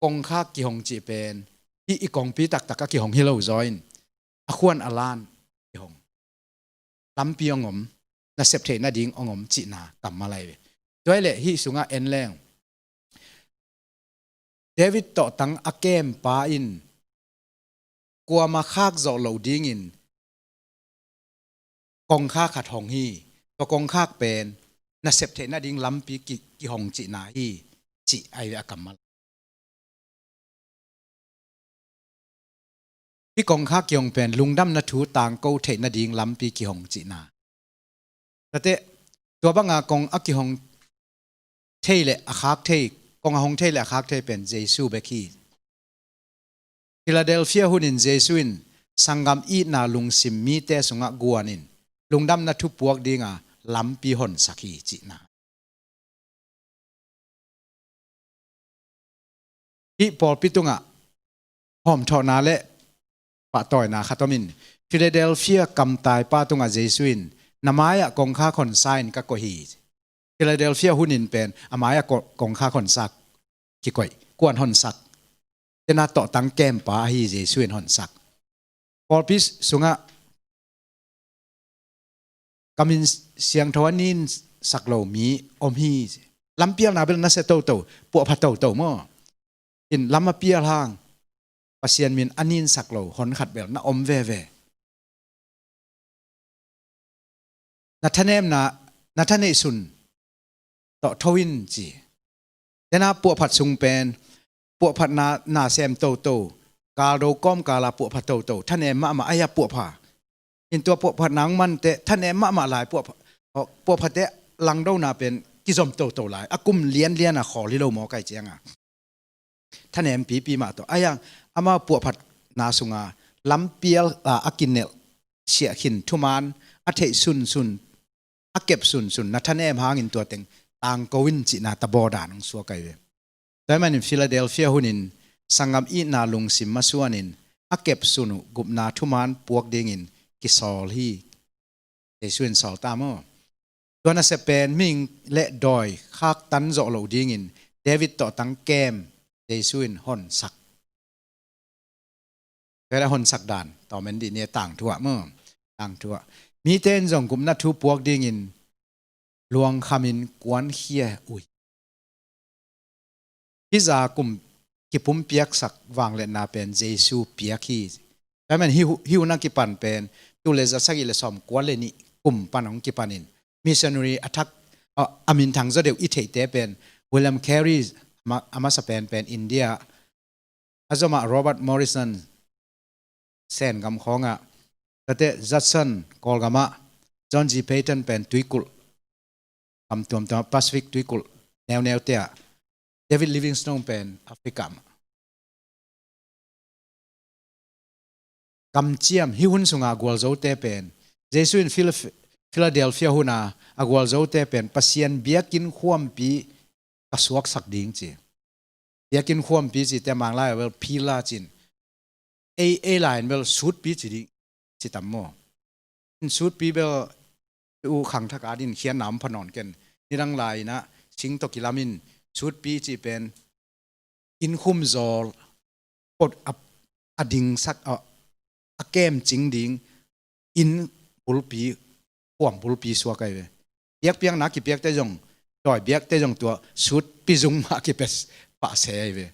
kongkhak kihong cih pen hih i kongpi taktak a kihong hi lo zaw in a khuan a lan kihong. Lampi hong om, na sep theih nading hong om cihna kammal ai ve. Tua hi le hih sungah en leng David tawh tang a kempa in kuama khak zawh lo dingin kongkhak khat hong hi. Tua kongkhak pen na sep theih nading lampi ki, kihong cihna hi cih ai ve a kammal. Hih kongkhak kihong pen lungdamna thu tangko theih nading lampi kihong cihna. Tate tua banga kong a kihong thei le a khak thei, kong a hong thei le a khak thei pen Jesu bek hi. Philadelphia hunin Jesu in sanggam itna lungsim mite sungah guanin lungdamna thu puak dinga lampi honsak hi cihna. Hih pawlpi tungah hawmthawhna le pahtawina khat om in Philadelphia kamtaipa tungah Jesu in na mai-ah kongkhak honsa in ka koih hi. Philadelphia hunin pen a mai-ah ko, kongkhak honsak kikoih, kuan honsak. Tena tawhtang kempa ahi Jesu in honsak. Pawlpi sungah ka min siangtho a ninsak lo mi om hi. Lampialna bel nasia toto, puahpha toto maw? In lam a pial hang Pasian min a ninsak lo hon khat bel na om veve. Na thanemna, na thaneihsun tawh tho in ci. Tena puahphat sung pen puahphatna na sem toto, kaldo kawmkala puahpha toto, thanem mahmah ahi a puahpha. In tua puahphatna hong mante thanem mahmah lai puahpha, puahphate langdona pen kizom toto lai. A kum lianliana khawl hi lo maw kai cianga thanem pipi mah tawh. Ahi hang amau puahphatna sunga lampial a, a kinelh siah khin thuman a theih sunsun, a kep sunsun na thanem hangin tua teng tangko in cihna tabaw dan hong suak ahi ve. Tua ahih manin Philadelphia hunin sanggam itna lungsim masuanin a kep sun uh gupna thuman puak dingin kisawl hi. Jesu in sawl ta maw? Tua nasep pen mihing le dawi khaktan zawh loh dingin David tawh tang kem Jesu in honsak. Tua le honsak dan tawm en dih ni a tangthu ah maw? Tangthu ah. Mite in zong gupna thu puak dingin luangkhamin kuankhia uh hi. Hih zah kum kipumpiaksak vangliatna pen Jesu piak hi. Tua ahih manin hih hun a kipan pen tul le za sagih le sawmkua le nih kum pan hong kipanin missionary a thak, a, a minthang zaw deuh i theihte pen William Carey a ma-, a masa pen pen India, a zomah Robert Morrison Sen gam khawngah, tate Judson Kawlgamah, John G. Paton pen tuikulh gam tuamtuamah, Pacific tuikulh neuneute ah, David Livingstone pen Africa mah. Kamciam hih hun sunga gualzote pen Jesu in Phil-, Philadelphia huna a gualzote pen Pasian biakinn khuampi ka suaksak ding ci. Biakinn khuampi cite Manglai ah bel pillar cin. Ei, ei lai in bel sutpi ci ding ci tam maw? In sutpi bel u khangthak adin khiatna om pha nawn ken. Nidang lai inah sing tawh kilamin sutpi ci pen inn khum zawl pot a, a dingsak a, a kemcing ding inn bulpi, khuam bulpi suak ahi ve. Biakpiakna kipiakte zong, tawi biakte zong tua sutpi zung mah kipia pah se ahi ve.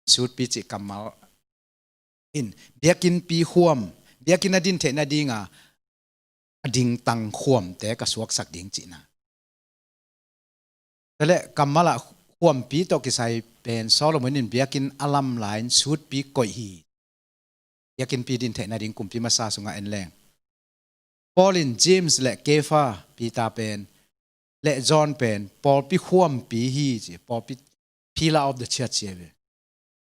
Sutpi cih kammal in biakinnpi khuam, biakinn a din theih nadinga a dingtang khuamte ka suaksak ding cihna. Tua leh kammal ah khuampi tawh kisai pen Solomon in biakinn a lam lai-in sutpi koih hi. Biakinnpi din theih nading kumpi masa sungah en leng Paul in James le Kepha, Peter pen, le John pen pawlpi khuampi hi ci, pawlpi, pillar of the church ci hi ve.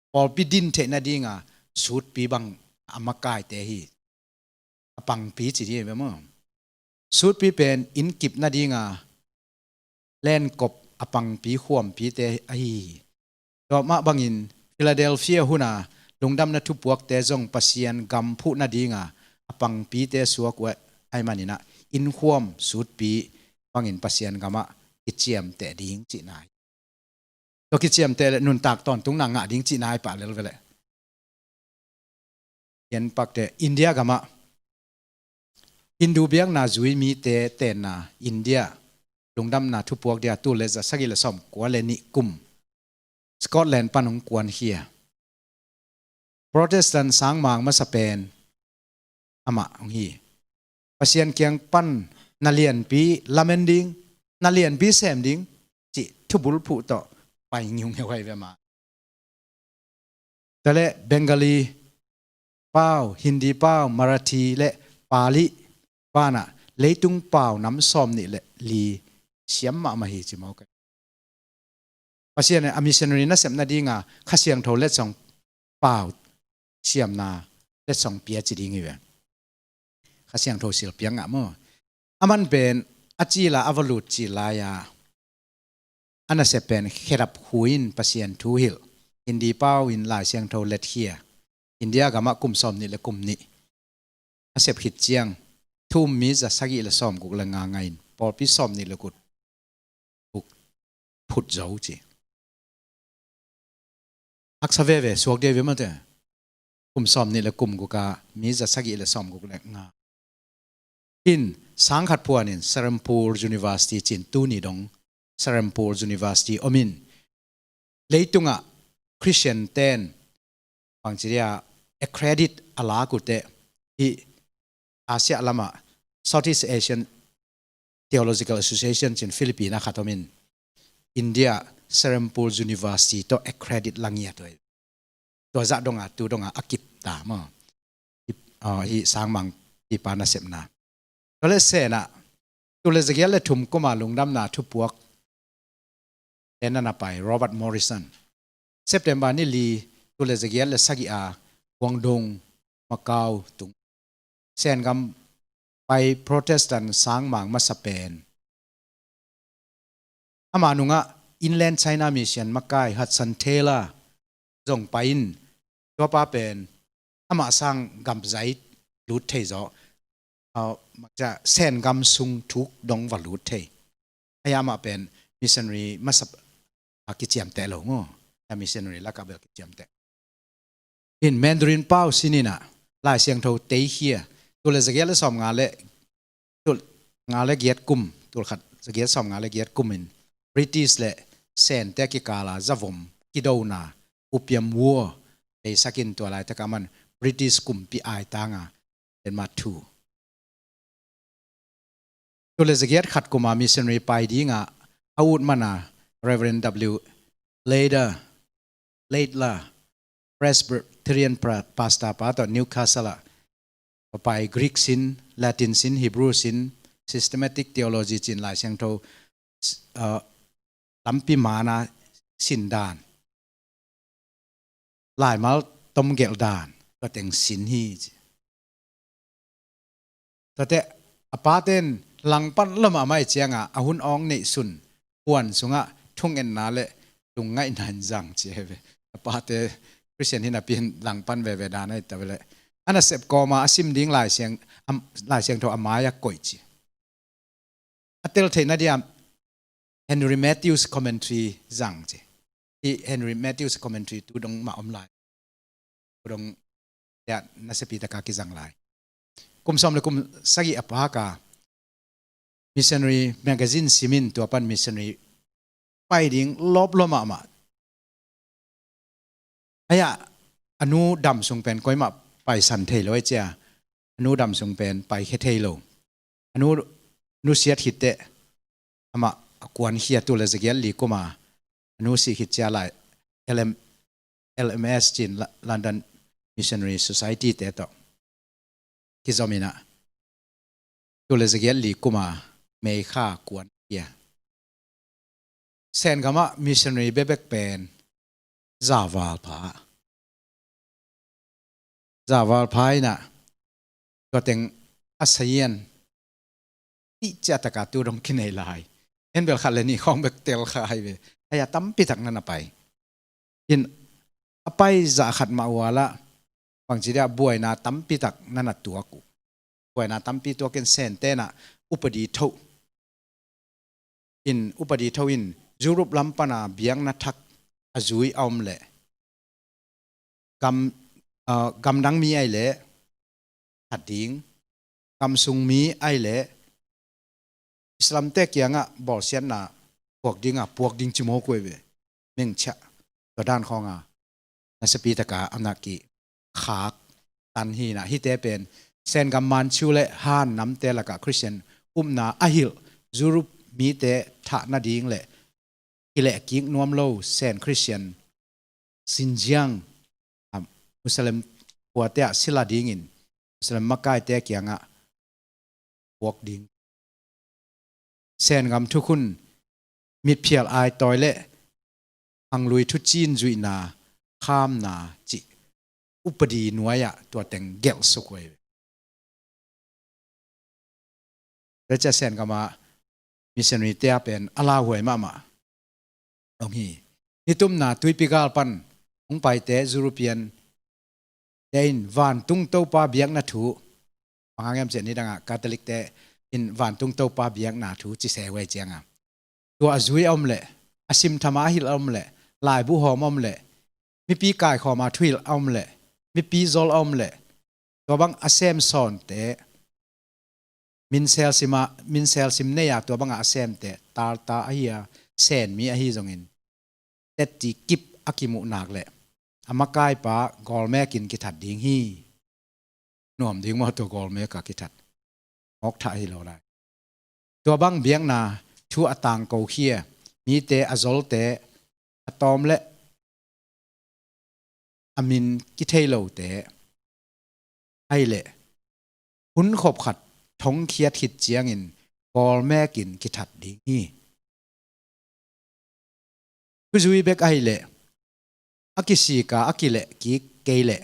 Pawlpi din theih nadinga sutpi bang a makaite hi. A pangpi ci ding hi ve maw? Sutpi pen inn kip nadinga lenkop a pangpi khuampite ahi hi. Tua mah bangin Philadelphia huna lungdamna thupuakte zong Pasian gam phuh nadinga a pangpite suak uh ahih maninah innkhuam sutpi bangin Pasian gamah kiciamteh ding cihna hi. Tua kiciamteh le nuntak tawntungna ngah ding cihna hi pah lel veleh. India gamah Hindu biakna zui mite tenna India lungdamna thupuak dia tul le za sagih le sawmkua le nih kum Scotland pan hong kuankhia. Protestant sangmang masa pen amah hong hi. Pasian kiang pan na lianpi lamen ding, na lianpi sem ding cih thubulphuh tawh pai ngiungheu ahi ve mah. Tua leh Bengali pau, Hindi pau, Marathi le Pali banah leitung pau nam sawmnih le li siam mahmah hi ci mawk. Pasian in a missionary nasep nadinga Kha Siangtho letsong pau siamna letsong pia ci ding hi ve. Kha Siangtho silpiak ngah maw? Aman pen a cila a va lut cil lai-a a nasep pen khedap khu in Pasian thu hilh, Hindi pau in Lai Siangtho letkhia, India gamah kum sawmnih le kum nih a sep khit ciang thu um mi za sagih le sawmguk le nga ngah in pawlpi sawmnih le guk phut zo ci. Haksa veve suak dei ve mate. Kum sawmnih le kum guk a mi za sagih le sawmguk le nga in sangkhat phuanin Serampore University cin tuni dong Serampore University omin leitungah Christian ten bangci dia accredit a lak uh teh hih Asia lamah Southeast Asian Theological Association cin Philippine a khat omin India Serampore University tawh accredit la ngiat uh hi. Tua zah donga tu donga a kip ta maw? Hih, ah, hih sangmang pipa nasepna. Tua le senah tul le zagiat le thum kuma lungdamna thupuak en a na pai Robert Morrison. September ni li tul le zagiat le sagih a Guangdong, Macau tung Sengam pai Protestant sangmang masa pen. Ama nungah Inland China Mission makai Hudson Taylor zong pai in tuapa pen amah sang gamzai lut thei zaw. Sengam sung thuk dong va lut thei. Ahi amah pen missionary masa a kiciamteh lo ngo. A missionary lakah bel kiciamteh. In Mandarin pau sininah Lai Siangtho teikhia Tul le zagiat le sawmnga le, tul nga le giat kum, tul khat zagiat sawmnga le giat kum in British le Sente kikala zavom kidona, Opium War, beisakin tua laitak a man British kumpi aitanga Denmark thu. Tul le zagiat khat kuma missionary pai dinga a ut mana Reverend W Lader, Laidler, Presbyterian pra-, pastor pa tawh Newcastle ah papai Greek sin, Latin sin, Hebrew sin, systematic theology cin Lai Siangtho, uh, lampi mana sin dan, laimal tomgelh dan, tua teng sin hi ci. Tuate a paten langpan lua mahmah i cianga a hun awng neihsun huan sungah thungetna le lungngaihna in zang ci hi ve. A pate Christian hi napi in langpan veve dan ahi ta ve le. A nasep kawma a sim ding Lai Siang, am, Lai Siangtho a mai-ah koih ci. A tel theihna dia Henry Matthews commentary zang ci. Hih Henry Matthews commentary tu dong mah om lai. Tu dong dia nasepi taka kizang lai. Kum sawm le kum sagih a paka missionary magazine simin tua pan missionary pai ding lawp lua mahmah. Ahi a, a nu dam sung pen koimah paisan thei lo ei cia. A nu dam sung pen paikhia thei lo. A nu, nusiat khitteh amah a kuankhia tul le zagiat li kuma a nu sih khit cia lai L M, L M S cin La-, London Missionary Society te tawh kizom inah tul le zagiat li kuma May kha kuankhia. Sengamah missionary bekbek pen zaval pha. Zaval pha inah tua teng a sayian ih ciahtaka tu dong kinei lai. En bel khat le nih khawng bek tel kha ahi ve. Ahi a tampitak na na pai. In a pai zah khat mah ualah bangci dia buaina tampitak na na tuak uh. Buaina tampi tuakin Sentenah upadi thoh. In upadi thoh in Europe lam pana biakna thak a zui a om leh gam, ah, gamdang mi ai leh that ding, gamsung mi ai leh Islamte kiangah bawlsiatna puak dinga puak ding cimawk uh ei ve. Mengchiah tua dan khawnga nasepi taka a nak i khak tan hi inah hihte pen Sengam Manchu le Han namte lakah Christian upna a hilh Europe mite thah nading le kilehkik nuam lo Sen Christian Xinjiang, ah, Muslim khuate ah sila dingin Muslim makaite kiangah puak ding. Sengam thukhun mitphial aitawi le hanglui thucin zuihna khamna cih upadi nuai-ah tua teng gelh suk uh ei ve. Tua cia Sengama missionary te a pen a lauhuai mahmah dong hi. Nitumna tuipi gal pan hong paite European te in vantung Topa biakna thu, bang hang hiam ciah nidangah Catholic te in vantung Topa biakna thu ci se huai cianga tua a zui a om leh, a simthama a hilh a om leh, laibu hawm a om leh, mipi kaikhawma thuhilh a om leh, mipi zol a om leh, tua bang a sem sawnte, minsel sima, minsel sim nei-a tua banga a semte talta ahi a, Sen mi ahi zongin tetti kip a kimuh nak leh a makaipa gawlmekin kithat ding hi. Nuam ding maw tua gawlmeka kithat? Mawk thah hi lo lai. Tua bang biakna thu a tangkokhia mite, a zolte, a tawm le a min kithei lote ahi leh hun khop khat thongkhiat khit ciangin gawlmekin kithat ding hi. Thuzui bek ahi leh a kisika a kileh kik kei leh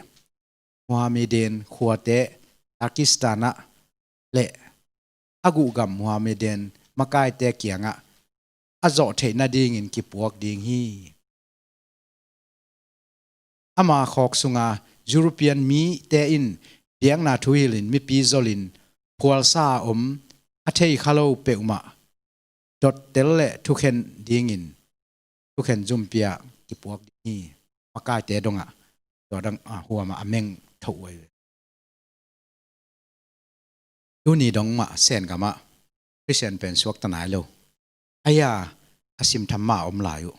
Mohammedan khuate Turkistan ah le a guhgam Mohammedan makaite kiangah a zawh theih nadingin kipuak ding hi. Ama khawk sunga European mite in biakna thuhilhin mipi zolin phualsa a om a thei kha lo peuhmah dottel le thukhen dingin thukhen zumpi-ah kipuak ding hi. Makaite dongah tua dang, ah, huamah a meng thoh uh ei ve. Tuni dong mah Sen gamah Christian pen suakta nai lo. Ahi a, a simtham mah a om lai uh.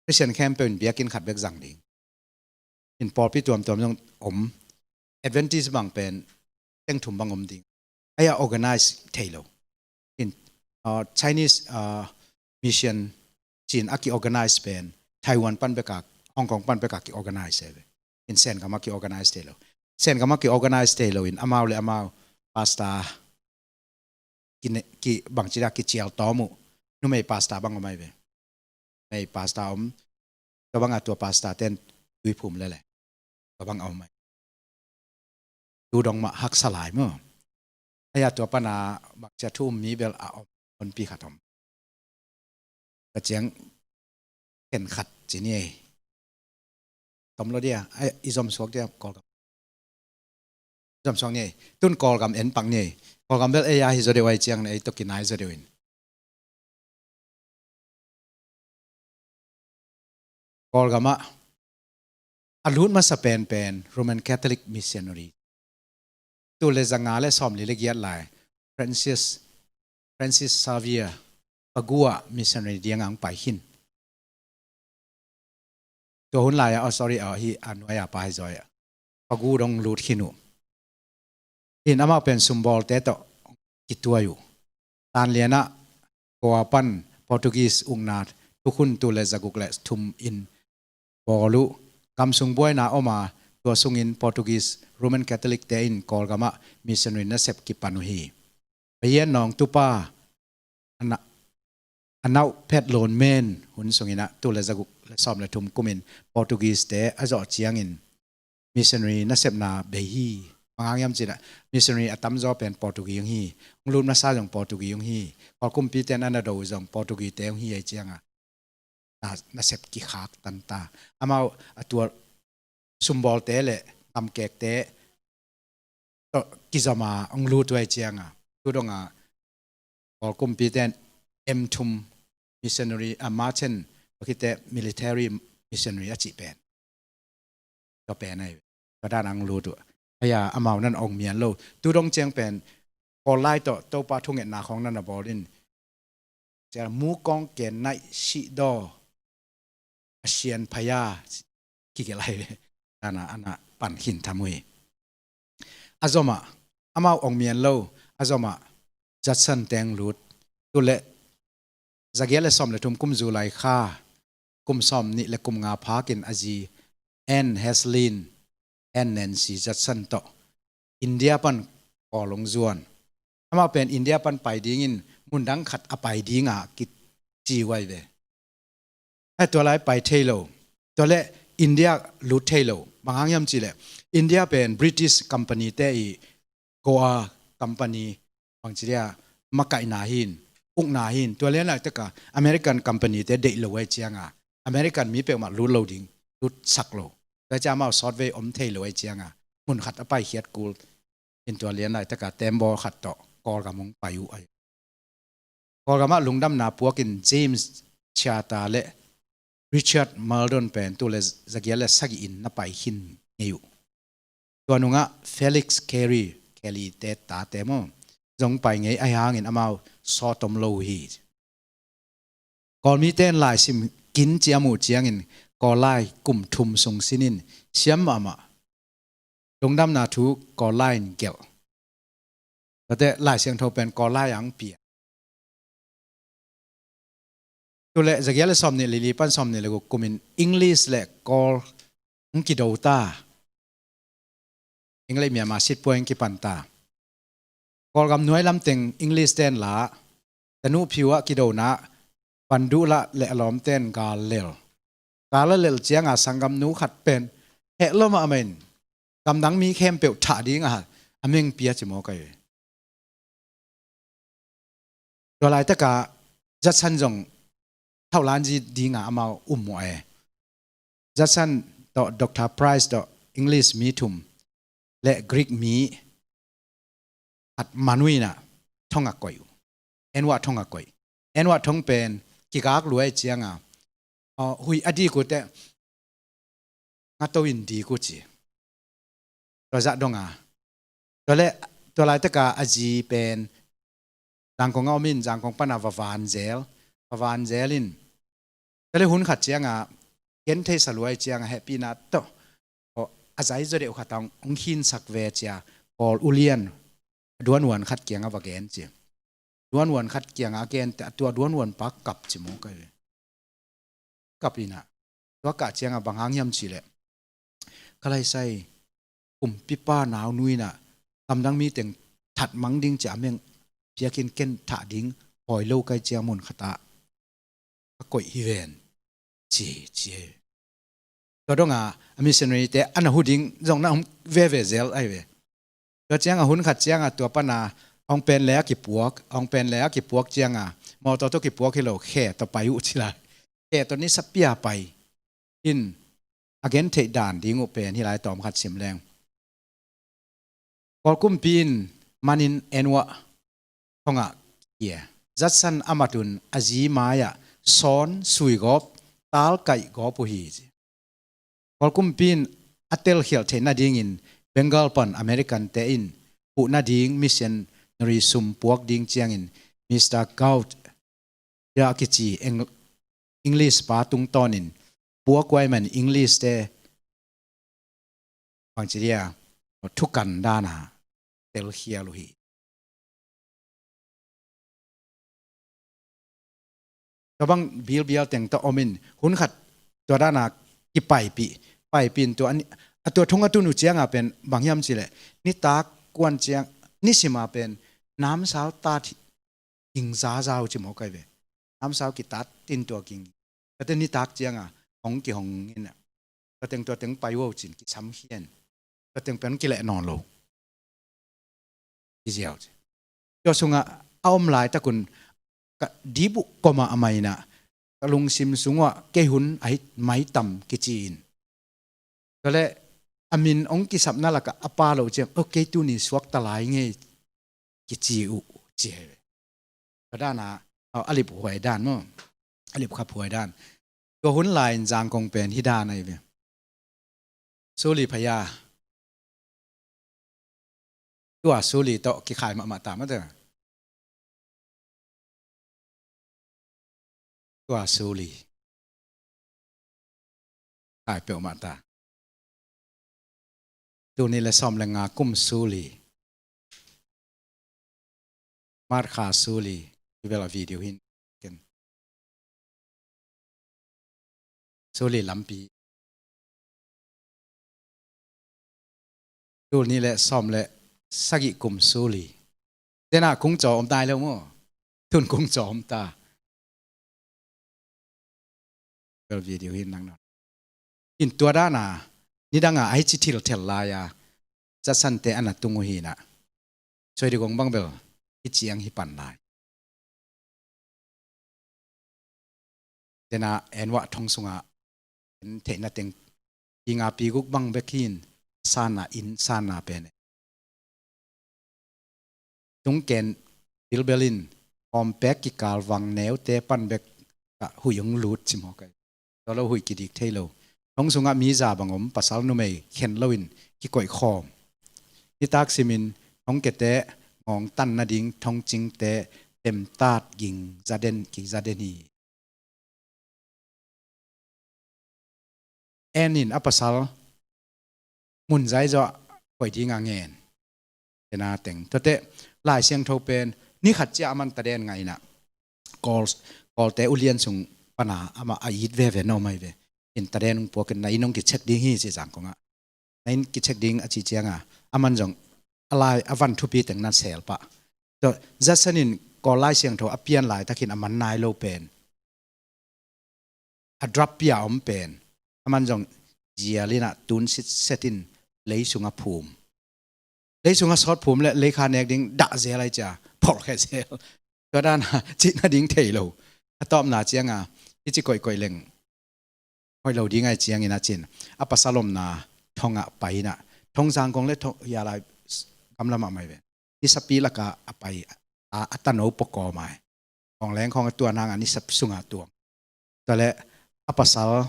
Christian khempeuh in biakinn khat bek zang ding. In pawlpi tuamtuam zong om. Adventist bang pen teng thum bang om ding. Ahi a organize thei lo. In, uh, Chinese, uh, mission cin a ki-organize pen Taiwan pan bek a, Hong Kong pan bek a ki-organize hi ve. In Sen gamah ki-organize thei lo. Sen gamah ki-organize thei lo in amau le amau pastor ki, ki bangci dah kicial tawm uh. Numei pastor bang om ahi ve. Numei pastor om. Tua bang a tua pastor ten tuiphum lele. Tua bang a om ahi. Tu dong mah haksa lai maw. Ahi a tua pan a bangci a thu um mi bel a om. Honpi khat om. Ka ciang ken khat ci ni ei. Tom lo dia, ai, i zom suak dia, Kawlgam. Zom suak ni ei. Tun Kawlgam en pak ni ei. Kawlgam bel ei a hi zaw deuh ahi ciang na ei tawh kinai zaw deuh in. Kawlgamah a lut masa penpen Roman Catholic missionary. Tul le zanga le sawmli le giat lai Francis, Francis Xavier Pagua missionary diang ang pai khin. Tua hun lai a, oh sorry, oh, hi a nuai a pai zaw a. Pagu dong lut khin uh. In amau pen sumbawlte tawh kituai uh. Tan lianah Goa pan Portuguese ukna thukhun tul le zaguk le thum in bawl uh. Gamsung buaina om a, tua sungin Portuguese Roman Catholic te in Kawlgamah missionary nasep kipan uh hi. Pahian nawng tupa a na-, a nauh phet lon men hun sungin ah tul le zaguk le sawm le thum kumin Portuguese te a zawh ciangin missionary nasepna bei hi. Bang hang hiam cih leh missionary a tamzaw pen Portuguese hong hi. Hong lut masa zong Portuguese hong hi. Kawlkumpi ten a na do zong Portuguese te hong hi ahi cianga na, nasep kikhak tanta. Amau a tua sumbawlte le gamkekte tawh kizom a hong lut uh ahi cianga tu donga Kawlkumpi ten M thum missionary a, merchant, tua khit teh military missionary a cih pen. Tua pen ahi. Tua dan ang lut uh. Ahi a, amau nan ong mian lo. Tu dong ciang pen Kawl lai tawh Topa thungetna khawng nan a bawl in. Ciang mu kawng ken naih sih daw a sian phaya kigelh ahi ve. Ana, ana pan khin tham uh hi. A zomah, amau ong mian lo, a zomah Judson teng lut. Tu le zagiat le sawm le thum kum July kha, kum sawm nih le kum nga phakin a zi Anne Haslin, Anne Nancy Judson tawh India pan Kawl hong zuan. Amau pen India pan pai dingin mundang khat a pai dinga kici uh ahi ve. Ai, tua lai pai thei lo. Tua le India lut thei lo. Bang hang hiam cih leh India pen British company te i Goa company bangci dia makaihna hin, ukna hin. Tua lian laitaka American company te deih lo ahi cianga American mi peuhmah lut lo ding, lut sak lo. Tua ciang amau sawtvei om thei lo ahi cianga mun khat a paikhiat kul in tua lian laitaka tembaw khat tawh Kawlgam hong pai uh ahi. Kawlgamah lungdamna puakin James Chiata le Richard Maldon pen tu le zagiat le sagih in na pai khin ngei uh. Tua nungah Felix Carey, Kelly te tate maw, zong pai ngei ahi hangin amau sawtom lo uh hi. Kawlmite in laisim kin ciam uh ciangin Kawl lai kum thum sung sinin siam mahmah. Lungdamna thu Kawl lai in gelh. Tate Lai Siangtho pen Kawl lai ang pia. Tu le zagiat le sawm nih le li pan sawm nih le guk kumin English le Kawl hong kido ta. English Myanmar sitpuai hong kipan ta. Kawlgam nuai lamteng English ten la, Tanuh phiu ah kidona, Panduh lah le a lawmten gal lel. Gal a lel cianga sanggamnu khat pen heh lua mahmah in gamdang mi khempeuh thah dinga a meng pia ci mawk ahi. Tua laitaka Judson zong thauhlan zi dinga amau um mawh e. Judson tawh Doctor Price tawh English mi thum le Greek mi at manuina thong a koih uh. Enwah thong a koih. Enwah thong pen kigak luai cianga, aw, huih a dik uh teh ngato in dik uh ci. Tua zah donga. Tua le Tua laitaka a zi pen Zangkong a om in, Zangkong pana va van zel, va van zel in. Tua le hun khat cianga gen thei sa luai cianga hehpihna tawh, aw, a zai zaw deuh khat a hong, hong khinsak ve cia, Kawl ulian a duanuan khat kianga va gen ci. Duanuan khat kianga a gen te, a tua duanuan pa kap ci maw kai ve. Kap inah, tua kah cianga bang hang hiam cihleh, ka laisai kumpipa naunu inah kamdang miteng that mang ding cia a meng piakin ken thah ding hawi lo kai ciang mun khatah ka koih hi ven ci, ci hi. Tua donga a missionary te a na hu ding zong na om veve zel ahi ve. Tua cianga hun khat cianga tua pana hong pen le a kipuak, hong pen le a kipuak cianga mawtaw tawh kipuak hi lo, khe tawh pai uh ci lai. Khe tawh nisa pia pai in a gen theih dan ding uh pen hi lai tawm khat sim leng. Kawl kumpi in manin en uah thongah kia, zatsan a matun a zi mai-ah sawn suigawp, talkaih gawp uh hi ci. Kawl kumpi in a telkhialh theih nadingin Bengal pan American te in huh nading missionary sum puak ding ciangin Mister Gout cia a kici Eng-, English pa tungtawnin puak uai man English te bangci dia thukan dana telkhial uh hi. Tua bang bilbial teng tawh omin hun khat tua dana kipaipih, paipih in tua a tua thong a tun uh cianga pen bang hiam cileh nitak kuan ciang nisima pen namsau tat hi ging zaza uh ci mawk ai ve. Namsau kitat tin tua ging. Tate nitak cianga hong kihong in a, tua teng tua teng pai uh cin kisam hian. Tua teng pen kileh nawn lo. Kiziau ci. Tua sungah a om laitakun ka dip uh koma a maina ka lungsim sungah kei hun ahi maitam kici in. Tua le a min ong kisapna lakah a pa lo ciang, "O, kei tuni suakta lai ngei," kici uh ci hi ve. Tua dana a lip huai dan maw, a lip khap huai dan. Tua hun lai in Zangkong pen hi dan ahi ve. Suli phaya. Tua suli tawh kikhai mahmah ta mate. Tua suli khai peuhmah ta. Tuni le sawm le nga kum suli. March kha suli. Hi bel a video hin ken. Suli lampi. Tul nih le sawm le sagih kum suli. Tena kung caw om tai lo maw? Tun kung caw om ta. Bel video hin nang na. In tua dana nidanga ahi ci thilthel lai-a zasante ana tung uh hina. Soi di gong bang bel hi ciang hi pan lai. Tena en uah thong sungah en theihna teng pinga piguk bang bek hin sana in sana pen. Tungken bilbel in kawmpek kikal vang neute pan bek ah huih hong lut ci mawk ai. Tua lo huih kidik thei lo. Thong sungah mi za bang om, pasal numei khen loin kikoih khawm. Nitak simin thong kete ngawng tan nading thong cingte temtat ging zaden, ging zaden hi. En in a pasal mun zai zawh koih dinga ngen. Tena teng tuate Lai Siangtho pen ni khat cia a man taden ngaina. Kawl, Kawlte ulian sung pana ama a it veve no mai ve. In taden ung puakin na in ong kichek ding hi ci Zangkong ah. Na in kichek ding a ci cianga a man zong a lai a van thupi teng nan sel pah. Tua zasanin Kawl Lai Siangtho a pian laitakin a man nai lo pen, a drap pia om pen a man zong zial inah tun sitset in lei sungah phum. Lei sungah sawt phum le lei kha nek ding dah zel ai cia phorh khe zel. Tua dana cihna ding thei lo. A tawpna cianga i ci koihkoih leng hoih lo ding ai ciangin a cin a pasal omna thongah pai inah thong Zangkong le thong hialai gamlamah mai ve. Nisapi laka a pai a, a tano pawkaw mai. Khawng leng khawng a tuan hanga nisap sunga tuang. Tua le a pasal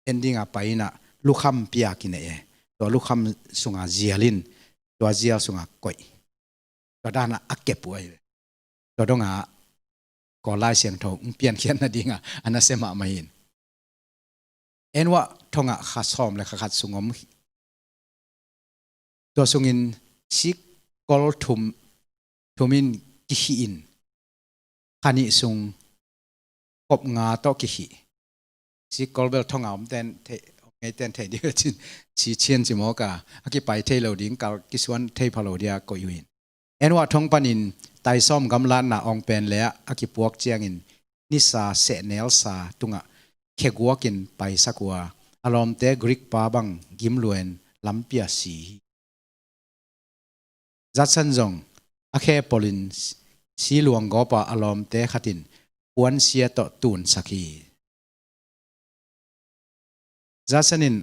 en dinga pai inah lukham pia kinei e. Tua lukham sunga zialin tua jail sungah koih. Tua danah a kep uh ahi ve. Tua dongah Kawl Lai Siangtho hong piankhiat nadingah a nasia mahmah in. En Wah Thong ah kha sawm le kha khat sung om. Tua sungin sikkol thum, thum in kikhih in, kha nih sung kop nga tawh kikhih. Sikkol bel thong a om ten thei, ngei ten thei ding cin, ci cian ci mawk a, a kipai thei lo ding, kal kisuan thei pha lo dia koih uh in. En Wah Thong panin taisawm gamlatna awng pen le ah a kipuak ciangin nisa sehnelsa tungah kheguakin paisak uh a, a lawmte Greek pa bang gimluain lampi ah si hi. Judson zong a khe polin si luang gawpa a lawmte khatin puansia tawh tunsak hi. Judson in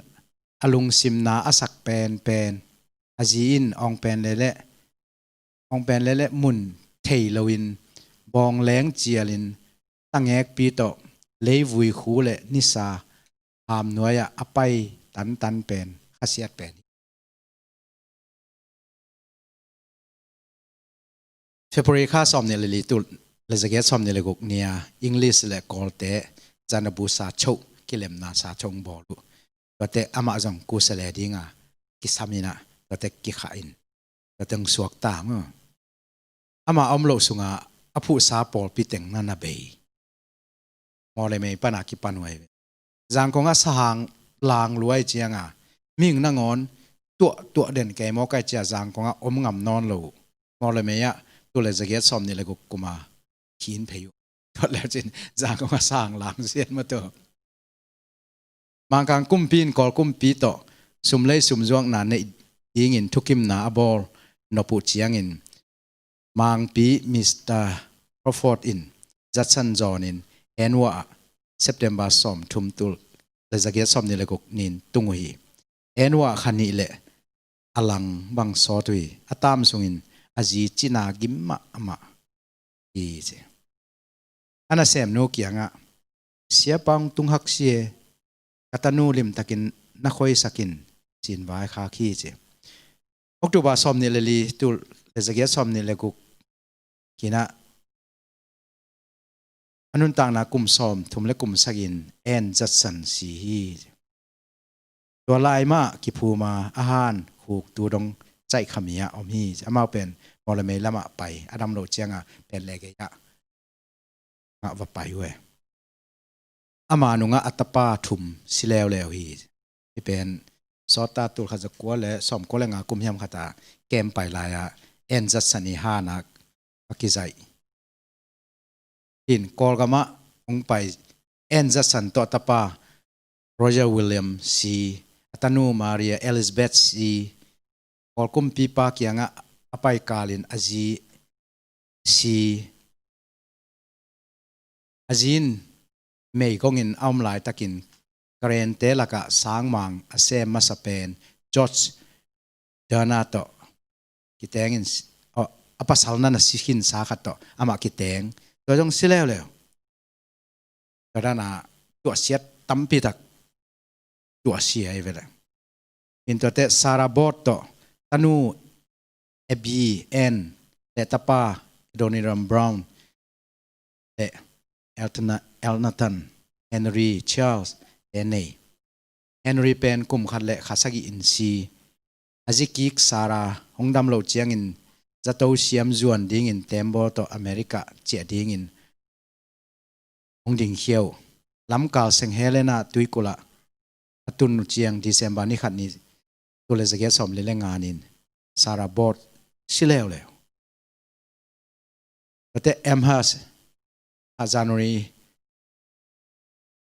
a lungsimna a sak penpen a zi in awng pen lele, awng pen lele mun thei loin bawng leng cialin tangekpi tawh leivui khu le nisa ham nuai-ah a pai tantan pen khasiat pen. February kha sawm nih le li tul le zagiat sawm nih le guk nia English le Kawlte zanabu sa choh kilemna sa choh bawl uh. Tuate amah zong kusale dinga kisam inah tuate kikhah in tuate hong suakta maw. Ama om loh sungah a phuhsa pawlpi teng na na bei. Mawlemei pana kipan uh ahi ve. Zangkongah sahang lang luai cianga mihing nangawn tuah tuah den kei mawk ai cia Zangkongah om ngam nawn lo uh. Mawlemei ah tul le zagiat sawm nih le guk kuma khin phei uh. Tuat le cin Zangkongah sahang lang sian maw tawh. Mangkang kumpi in Kawl kumpi tawh sum lei sum zuakna neih dingin thukimna a bawl nop uh ciangin Mangpi Mister Crawford in Judson zawnin En Wah ah September sawm thum tul le zagiat sawm nih le guk nin tung uh hi. En Wah kha nih le a lang bang sawt uh hi. A tam sungin a zi cina gim mahmah hi ci. A nasemnu kiangah, "Siapa hong tunghak si e, ka tanu limtakin na khoisakin," ci-in vaikhak hi ci. October sawm nih le li tul le zagiat sawm nih le guk kinah a nuntakna kum sawm thum le kum sagih in En Judson si hi. Tua lai mah kiphuma a han khuktu dong caihkhami ah om hi. Amau pen Mawlemei lamah pai a dam loh cianga pen le gei ah ngah va pai uh e. Ama nungah a tapa thum si leuleu hi. Hi pen sawta tul khat za kua le sawm kua le nga kum hiam khata kem pai lai-ah En Judson i hanak a kizaih. In Kawlgamah hong pai En Judson tawh a tapa Roger William si, a tanu Maria Elizabeth si, Kawl kumpipa kiangah a paikalin a zi si, a zi in meigongin a om laitakin Karen-te lakah sangmang a sem masa pen George Dana tawh kitengin, a pasal na na si khinsa khat tawh amah kiteng. Tua zong si leuleu. Tua dana tuahsiat tampitak tuahsia hi vele. In tuate Sarah Bott tawh tanu Abby Ann le tapa Adoniram Brown le Eltona-, Elnathan Henry Charles te nei. Henry pen kum khat le kha sagih in si. A zikik Sarah hong dam loh ciangin zato siam zuan dingin tembaw tawh America ciah dingin hong dingkhia uh. Lamkal Saint Helena tuikulh ah a tun uh ciang December ni khat ni tul le zagiat sawm li le nga nin Sarah Bott si leuleu. Tuate Amherst ah January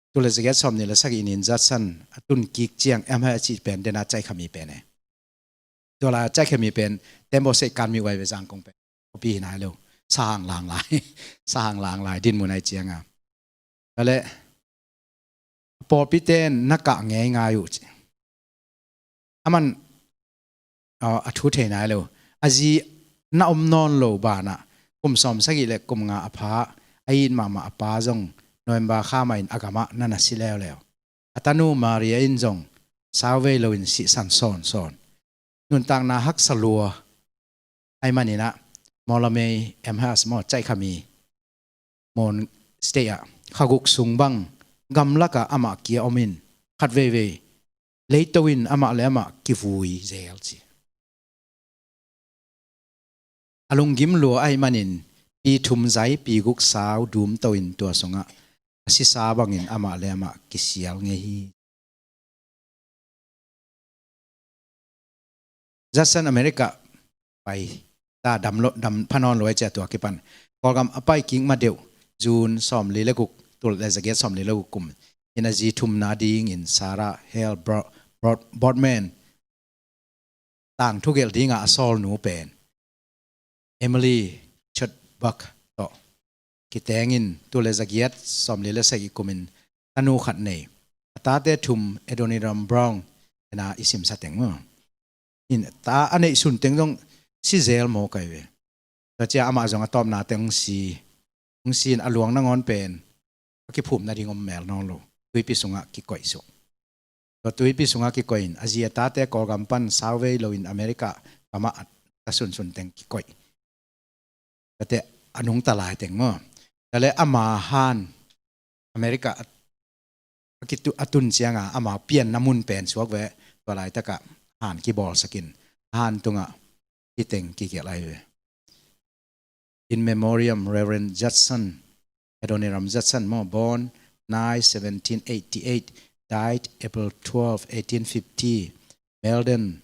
tul le zagiat sawm nih le sagih nin Judson a tun kik ciang Amherst a cih pen dena caihkhami pen e. Tua la caihkhami pen tembaw seih kan mi uai ve Zangkong pen. Kopi hi nai lo. Sahang lang lai. Sahang lang lai din mu nai cianga. Tua le pawlpite in na kah ngeingai uh ci. Aman a thu thei nai lo. A zi na om nawn lo banah kum sawm sagih le kum nga a pha a it mahmah a pa zong November kha mah in a gamah na na si leuleu. A tanu Maria in zong sauvei loin sihsan sawnsawn. Nuntakna haksa lua Ahih manin ah Mawlamyine Amherst maw, Caih Khami Mon State ah kha guk sung bang gamlakah amah kia om in, khat veivei leito in amah le amah kivui zel ci. A lunggim lua ahih manin pi thum zai pi guk sau dumto in tua sungah a sisa bangin amah le amah kisial ngei hi. Judson America pai ta, dam lo, dam pha nawn lo ai cia tua kipan Kawlgam a pai kik ma deuh, June sawmli le guk, tul le zagiat sawmli le guk kum in a zi thumna dingin Sarah Hale Bro-, Bro-, Boardman tangthu gelh dingah a sawlnu pen Emily Chudbuck tawh kitengin tul le zagiat sawmli le sagih kumin tanu khat nei. A tate thum Adoniram Brown ena i simsa teng maw, in ta a neih sun teng zong si zel maw kai ve. Tua cia amah zong a tawpna teng hong si, hong si in a luang nangawn pen a kiphum nading om mel nawn lo, tuipi sungah kikoih suk. Tua tuipi sungah kikoih in a zi a tate Kawlgam pan sauvei loin America gamah a sunsun teng kikoih. Tate a nungta lai teng maw. Tale ama han America a, a kitu-, a tun cianga ama pianna mun pen suak ve, tua laitakah han kibawlsakin han tungah hiteng kikeh lai ve. In memoriam Reverend Judson, Adoniram Judson maw, born nine seventeen eighty-eight, died April twelve, eighteen fifty. Malden,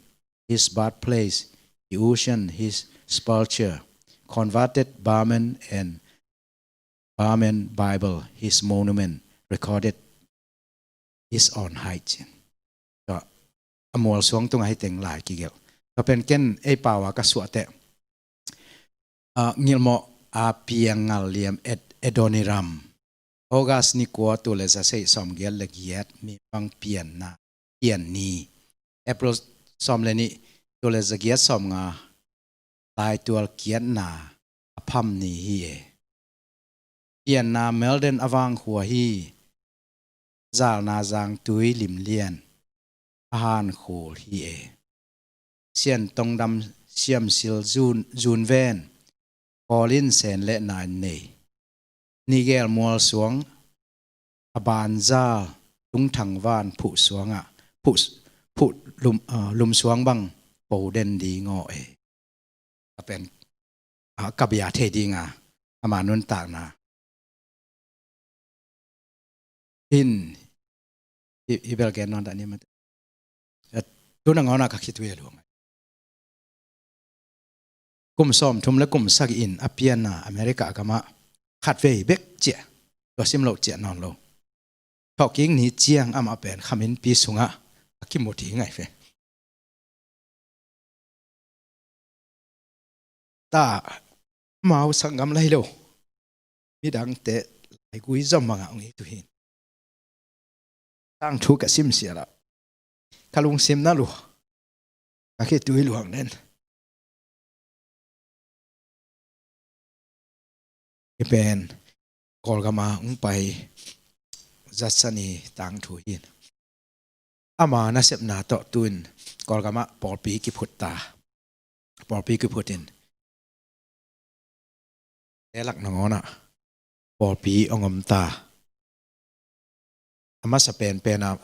his birthplace. Peucean, his sepulchre. Converted Barmen and Barmen Bible, his monument. Recorded is on height. Tua a mualsuang tungah hiteng lai kigelh. Tua pen ken ei pau a ka suahteh, ah, ngilmawh a piang ngal liam Ad-, Adoniram. August ni kua tul le za sagih sawmgiat le giat mi bang pianna, pian ni. April sawm le nih tul le zagiat sawmnga laitual kiatna a pham ni hi e. Pianna Malden a vangkhua hi. Zalna zangtui limlian a hankhul hi e. Sian tongdam siamsil zun, zunven, kawlin sen le nain nei. Nigel mualsuang a banzal tungthang van phuh suangah, phuh, phuh lum, ah, lumsuang bang po den ding aw e. A pen, ah, ka bia thei dinga ama nuntakna in i, i bel gen nawn dah ni mate. Tu nangawn a ka khitui a luang. Kum sawmthum le kum sagih in a pianna America gamah khatvei bek ciah, tua sim loh ciah nawn lo. Thawhkik ni ciang amah pen khaminpi sungah a kimu ding ahi ve. Ta, amau sanggam lai lo, midangte laigui zom bangah hong it uh hi. Tangthu ka simsialah ka lungsim na lua, ka khitui luang nen. Hi pen Kawlgama hong pai Judson i tangthu hi. Ama nasepna tawh tu-in Kawlgamah pawlpi kiphut ta. Pawlpi kiphut in, e lak nangawnah pawlpi hong om ta. A masa penpenah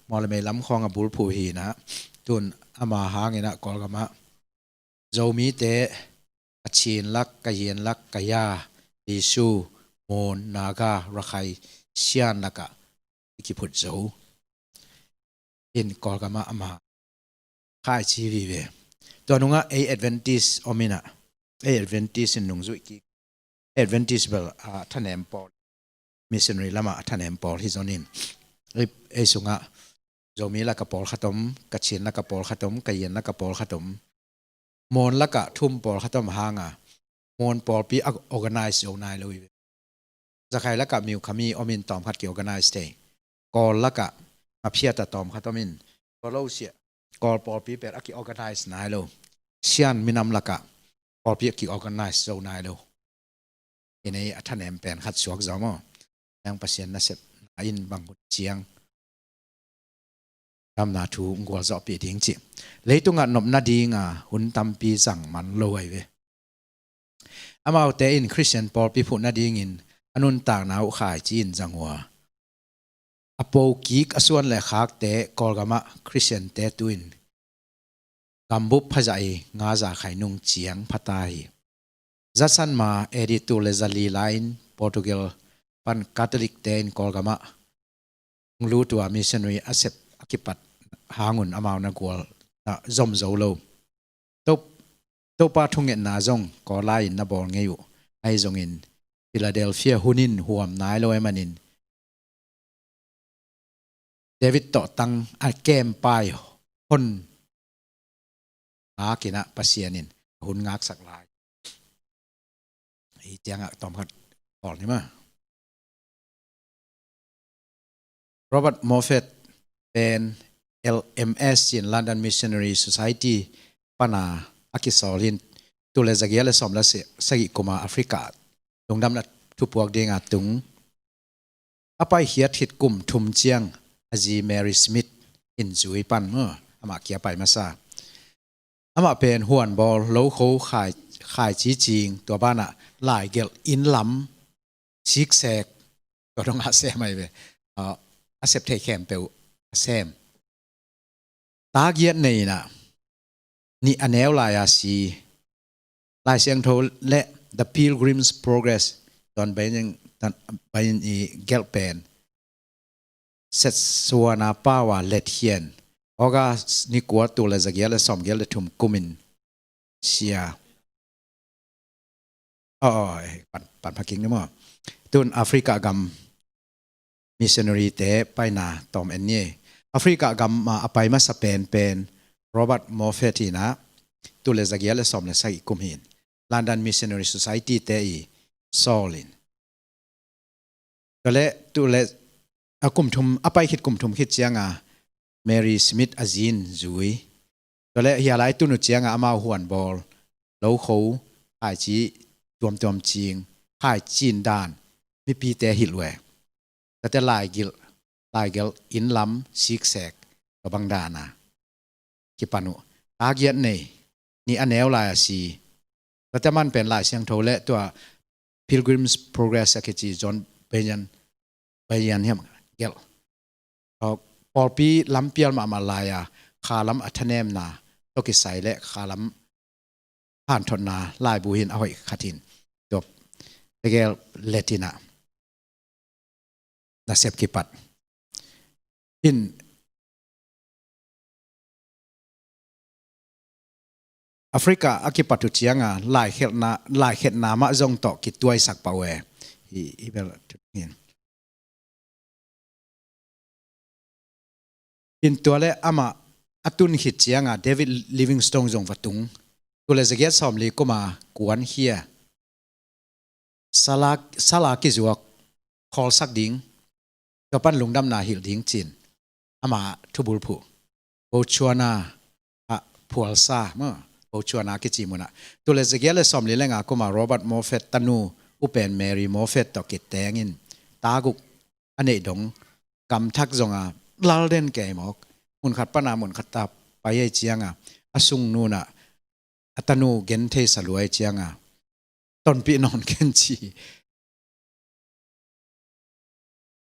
Mawlamyine lam khawng a bulphuh hinah, tun ama hanginah Kawlgamah Zomite a Chin lak, Kayin lak, Kaya, Lisu, Mon, Naga, Rakhine, Shan lakah i kiphut zo in Kawlgamah ama khaici vive. Tua nungah ei Adventist om inah, ei Adventist in nungzuih kik, Adventist bel a thanem pawl, missionary lamah a thanem pawl hi zonin ei, ei sungah Zomi laka pawlkhat om, Kachin laka pawlkhat om, Kayin laka pawlkhat om, Mon laka thum pawlkhat om hanga Mon pawlpi a organize zo nai lo hi ve. Zakhai laka miukhami omin tawmkhat ki organize thei. Kawl laka a phiata tawmkhat omin, tua lo sia Kawl pawlpi pen a ki organize nai lo. Shan minam laka pawlpi a ki organize zo nai lo. Hi nei a thanem pen khat suak zaw maw? Nang Pasian nasepna in bang hun ciang damna thu gualzawhpih ding cih. Leitungah nopna dinga hun tampi zang man lo ahi ve. Amaute in Khristian pawlpi phuh nadingin a nuntakna uh khaici in zang uh a, a po kik a suan le khakte Kawlgamah Khristiante tu-in gambup phazah i ngaza khai nung ciang phata hi. Zasan ma A D tul le zali lai-in Portugal pan Catholic-te in Kawlgamah hong lut uh a missionary a sep a kipat hangun amau na gual na zom zo lo. To, Topa thungetna zong Kawlai in na bawl ngei uh. Ahi zongin Philadelphia hun in huam nai lo e manin David tawh tang a kempai hon ngak in ah Pasian in hun ngaksak lai. Hi ciangah tawmkhat kawl ni ma. Robert Moffat pen L M S in London Missionary Society pana a kisawl in tul le zagiat le sawm le sagih kuma Africa lungdamna thupuak dinga tung a paikhiat khit kum thum ciang a zi Mary Smith in zui pan maw, amah kia pai masa. Amah pen huanbawl lokho khai, khaici cing, tua banah laigelh inn lam siksek tua dongah a sem ahi ve. A, a sep thei khempeuh a sem. Tagiat nei inah nih a neu lai a si Lai Siangtho le The Pilgrim's Progress John Bunyan, Bunyan i gelh pen Setsuana pau a letkhian August ni kua tul le zagiat le sawmgiat le thum kumin sia. Aw, pan, pan phaking ni maw. Tun Africa gam missionary te paina tawm en ni. Africa gam ah a pai masa penpen Robert Moffat inah tul le zagiat le sawm le sagih kum hin London Missionary Society te i sawl in. Tua le, tul le, a kum thum, a pai khit kum thum khit cianga Mary Smith a zin zui. Tua le, hia lai tunu cianga amau huanbawl lokho khaici tuamtuam cing, khaicin dan mipite hilh uh e. Tate laigil, laigelh inn lam siksek tua bang dana kipan uh. Tagiat nei, nih a neu lai a si. Tate man pen Lai Siangtho le tua Pilgrim's Progress a kici John Bunyan, Bunyan hiam gelh. Pawlpi lampial mahmah lai a khalam a thanemna tawh kisai le khalam hanthotna laibu hin a hoih khat in tua tegel letinah nasep kipat in Africa a kipat uh cianga laikhelhna, laikhelhna mah zong tawh kituaisak pah uh e. Hi, hi bel hin. In tua le amah a tun khit cianga David Livingstone zong va tung. Tul le zagiat sawmli kuma kuan khia. Sala, sala kizuak khawlsak ding, tua pan lungdamna hilh ding cin. Ama thubul phuh Botswana ah phualsa maw, Botswana kici munah. Tul le zagiat le sawmli le nga kuma Robert Moffat tanu upen Mary Moffat tawh kitengin taguk a neih dong gamthak zonga lal den kei mawk. Munkhat pana munkhat ta pai ei cianga a sung nunah a tanu gen thei saluai cianga tonpih nawn ken ci.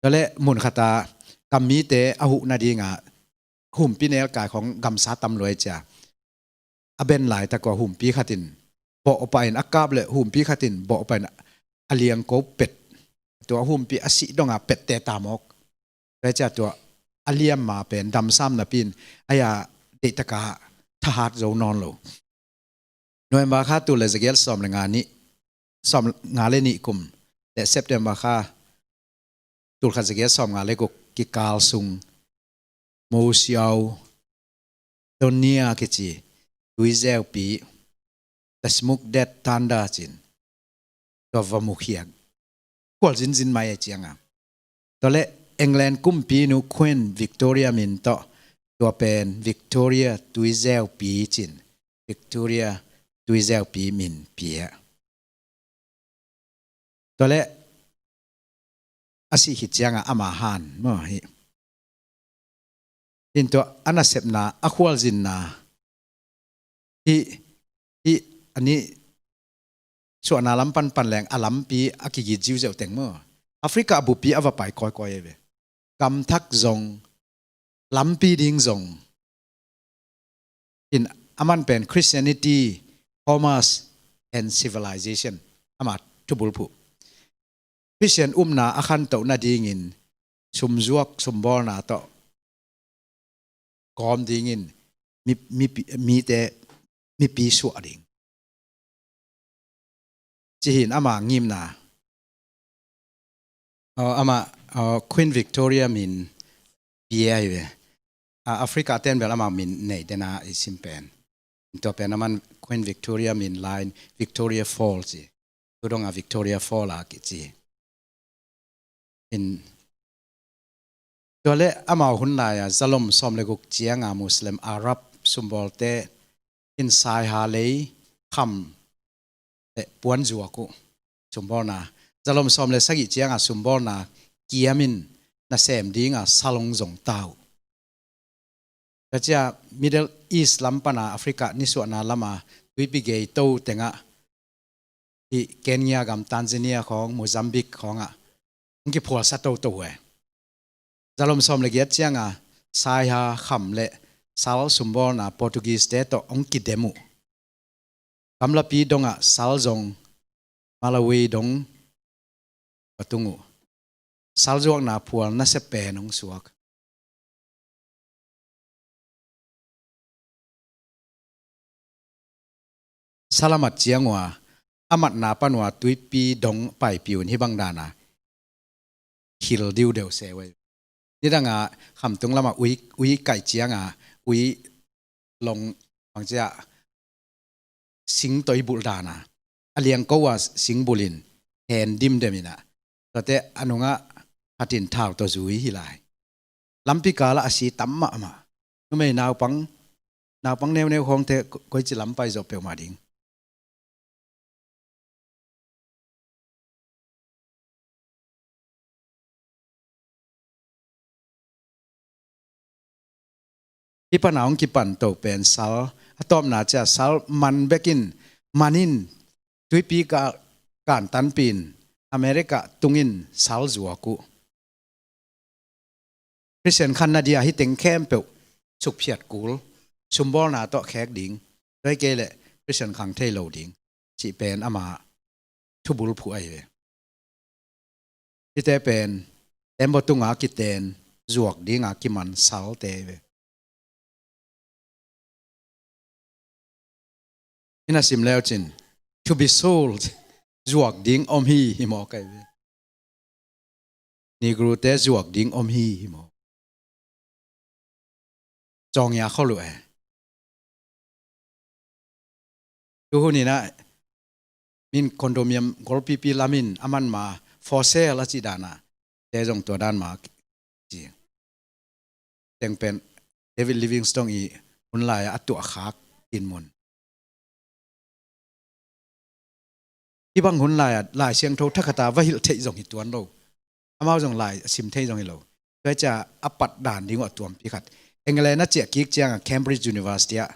Tua le munkhata kam mite a huh nadinga humpi nel kai khong gamsa tam luai cia. A ben laitak ua humpi khatin bawh pain a kap le humpi khatin bawh pain a liangko pet. Tua humpi a sih donga pette ta mawk. Tua cia tua a liam ma pen damsam napin a ya deihtaka thahat zo nawn lo. November kha tul le zagiat sawm le nga nih, sawm nga le nih kum le September kha tul khat zagiat sawm nga le guk kikal sung Mosiau Donia kici tuizeupi The Smoke Dead Thunder cin tua va mukhiak kual zinzin mai a cianga. Tua le England kumpinu Queen Victoria min tawh tua pen Victoria tuizeupi cin Victoria tuizeupi min pia. Tua le a sih khit cianga ama han maw hi. Hih tua a nasepna, a khualzinna, hih, hih a nih suahna lam panpan leng a lampi a kigit ziuziau teng maw. Africa a bupi a va pai kawikawi ei ve. Gamthak zong, lampi ding zong. In a man pen Christianity, commerce and civilization, ama thubulphuh. Christian upna a khantoh nadingin sumzuak sumbawlna tawh kawm dingin mi, mi, mite mipi suah ding. Cihin ama ngimna, uh, ama, uh, Queen Victoria min pia hi ve. Uh, Africa ten bel ama min nei dena i sim pen. Tua pen a man Queen Victoria min lai-in Victoria Fall ci. Tu donga Victoria Fall a kici. In tua le amau hun lai-a zalom sawm le guk cianga Muslim Arab sumbawlte in saiha lei kham le puan zuak uh sumbawlna. Zalom sawm le sagih cianga sumbawlna kiamin nasem dinga sal hong zong ta uh. Tua cia Middle East lam pana Africa nisuahna lama tuipi gei to tengah, hih Kenya gam, Tanzania khawng, Mozambique khawngah hong kiphualsa toto uh e. Zalom sawm le giat cianga saiha kham le sal sumbawlna Portuguese te tawh hong kidem uh. Gamlapi dongah sal zong Malawi dong va tung uh. Sal zuakna phual nasia pen hong suak. Sal a mat ciang uh a, a matna pan uh a tuipi dong paipih un hih bang dana khil diudeu se uh ei. Nidanga khamtung lama ui, ui kaih cianga ui long bangcia singtoi bulh dana a liangko a singbulhin hen dimdem ina, tuate a nungah hatin thau tawh zui hi lai. Lampi kalah a si tam mahmah. Numei naupang, naupang neuneu khawngte ko-, koici lam pai zawh peuhmah ding. Hih pana hong kipan to pen sal, a tawpna cia sal man bekin, manin tuipi ka, kantanpin America tungin sal zuak uh. Christian khanna dia hih teng khempeuh sukphiat kul, sumbawlna tawh khek ding, tua hi kei leh Christian khang thei lo ding cih pen ama thubulphuh ahi ve. Hihte pen tembaw tunga kiten zuak dinga kiman salte ahi ve. Ina sim leucin, to be sold, zuak ding om hi, hi maw kai ve. Negro te zuak ding om hi, hi maw. Cawng ya khol uh e. Tuhun ina min condominium golpipi lamin a man ma for sale a ci dana te zong tua dan ma ci. Teng pen David Livingstone i hun lai-a a tuah khak dinmun. Hih bang hun lai-a Lai Siangtho thakhata va hilh theih zong hi tuan lo. Amau zong lai a sim thei zong hi lo. Tua hi cia a pat dan ding uh a tuampi khat, England a ciah kik cianga Cambridge University ah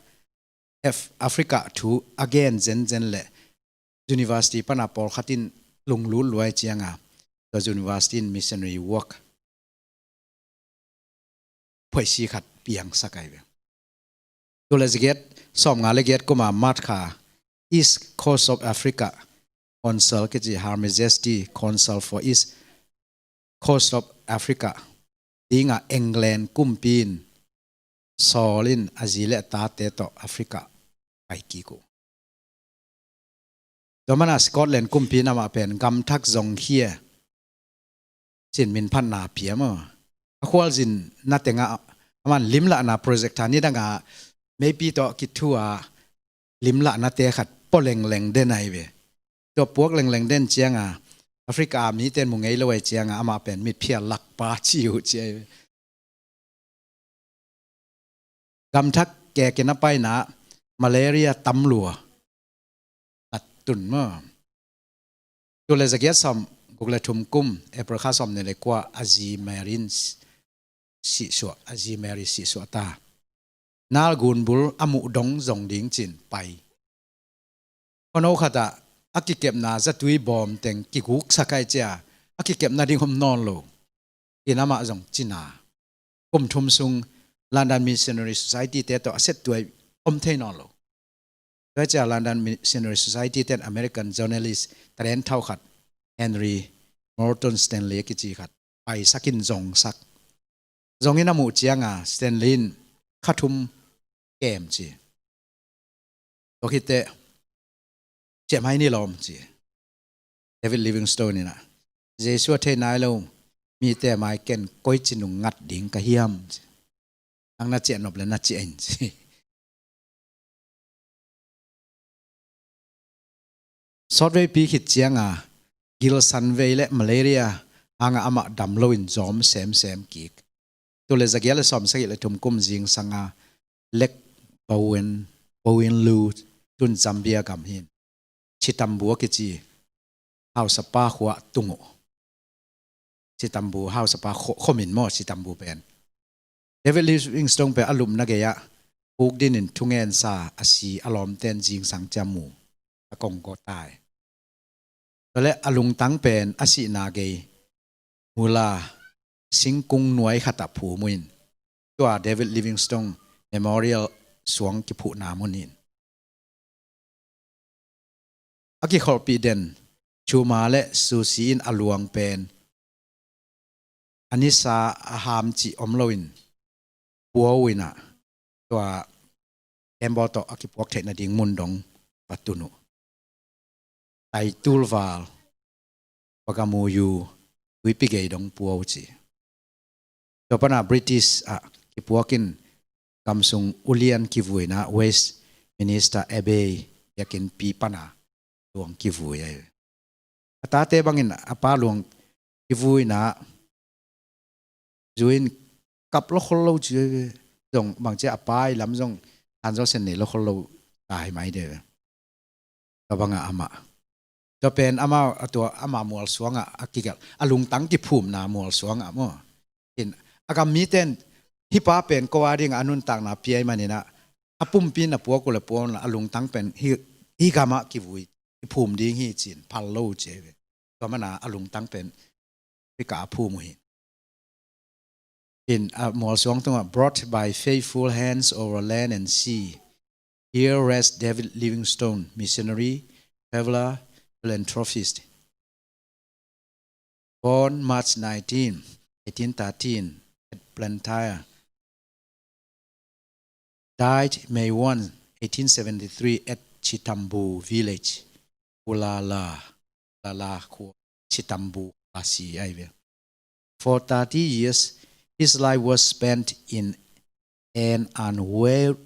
Af-, Africa thu a gen zenzen le university pana pawlkhat in lunglut luai cianga tua university in missionary work phoihsi khat piangsak ahi ve. Tul le zagiat sawmnga le giat kuma March kha East Coast of Africa Council kici, Her Majesty Council for East Coast of Africa dinga England kumpi in sawl in a zi le a tate tawh Africa pai kik uh. Tua mana Scotland kumpi in amah pen gamthak zong khia cin min phatna pia maw. A khualzin na tengah aman limlahna project tha nidanga meipi tawh kithu a limlahnate khat pua lengleng den ahi ve. Tua puak lengleng den cianga Africa a mite mu ngei lo ahi cianga amah pen mitphial lakpa ci uh ci ahi ve. Gamthak kek in a paina malaria tam lua a tun maw. Tul le zagiat sawm guk le thum kum April kha sawm nih le kua a zi Marines sihsuah, a zi Mary sihsuah ta. Nalgun bul a muh dong zong ding ci-in pai. Khuano khatah a kikepna zatui bawm teng kiguksak ai cia, a kikepna ding om nawn lo. In amah zong cina. Kum thum sung London Missionary Society te tawh a settuai om thei nawn lo. Tua cia London Missionary Society ten American journalist talent thau khat, Henry Morton Stanley a kici khat, paisak in zongsak. Zongin a muh cianga Stanley in kha thum kem ci. Tua khitteh, "Ciah mai ni lawm," ci. David Livingstone in ah, "Jesu a thei nai lo mite mai ken koici nung ngat ding ka hiam?" ci. "Nang na ciah nop le na ciah in," ci. Sawtveipi khit cianga gilsan vei le malaria hanga amah dam loin zawm semsem kik. Tul le zagiat le sawmsagih le thum kum zingsanga Lek Bowen, Bowen Lu, tun Zambia gam hin Chitambu a kici hausapa khua tung uh. Chitambu hausapa kho-, khomin maw Chitambu pen. David Livingstone pen a lupna gei-ah pukdinin thungensa a si a lawmten zingsang cia mu a kong go tai. Tua le a lungtang pen a sihna gei mula singkung nuai khatah phum uh in, tua David Livingstone Memorial suang kiphuhna mun in. A kikholhpih den Chuma le Susi in a luang pen a nisa a ham cih om loin pua uh in ah, tua tembaw tawh a kipuak theih nading mun dong va tun uh. Taitulval, Bagamoyo, Tuipi gei dong pua uh ci. Tua pana British ah kipuakin gamsung ulian kivuina Westminster Abbey biakinnpi pana luang kivui ahi. A tate bangin a pa luang kivuina zuin kap lo khol lo ci ahi ve. Zong bangci a pa i lam zong tanzaw sen nei lo khol lo ta hi mai de ve. Tua banga amah, tua pen amah a tua amah mualsuanga a kigelh a lungtang kiphumna mualsuanga maw. In a gam miten hih pa pen ko a dinga a nuntakna pia i maninah a pumpi na puak uh le puak uh le a lungtang pen hih, hih gamah kivui kiphum ding hi ci-in phal lo uh ci ahi ve. Tua mana a lungtang pen hih ka a phum uh hi. In a mualsuang tungah, "Brought by faithful hands over land and sea, here rests David Livingstone, missionary, traveler, philanthropist. Born March nineteen, eighteen thirteen, at Blantyre. Died May one, eighteen seventy-three, at Chitambu village, Ulala, Ulala, Chitambu, Lasi ahi ve. For thirty years, his life was spent in an unwearied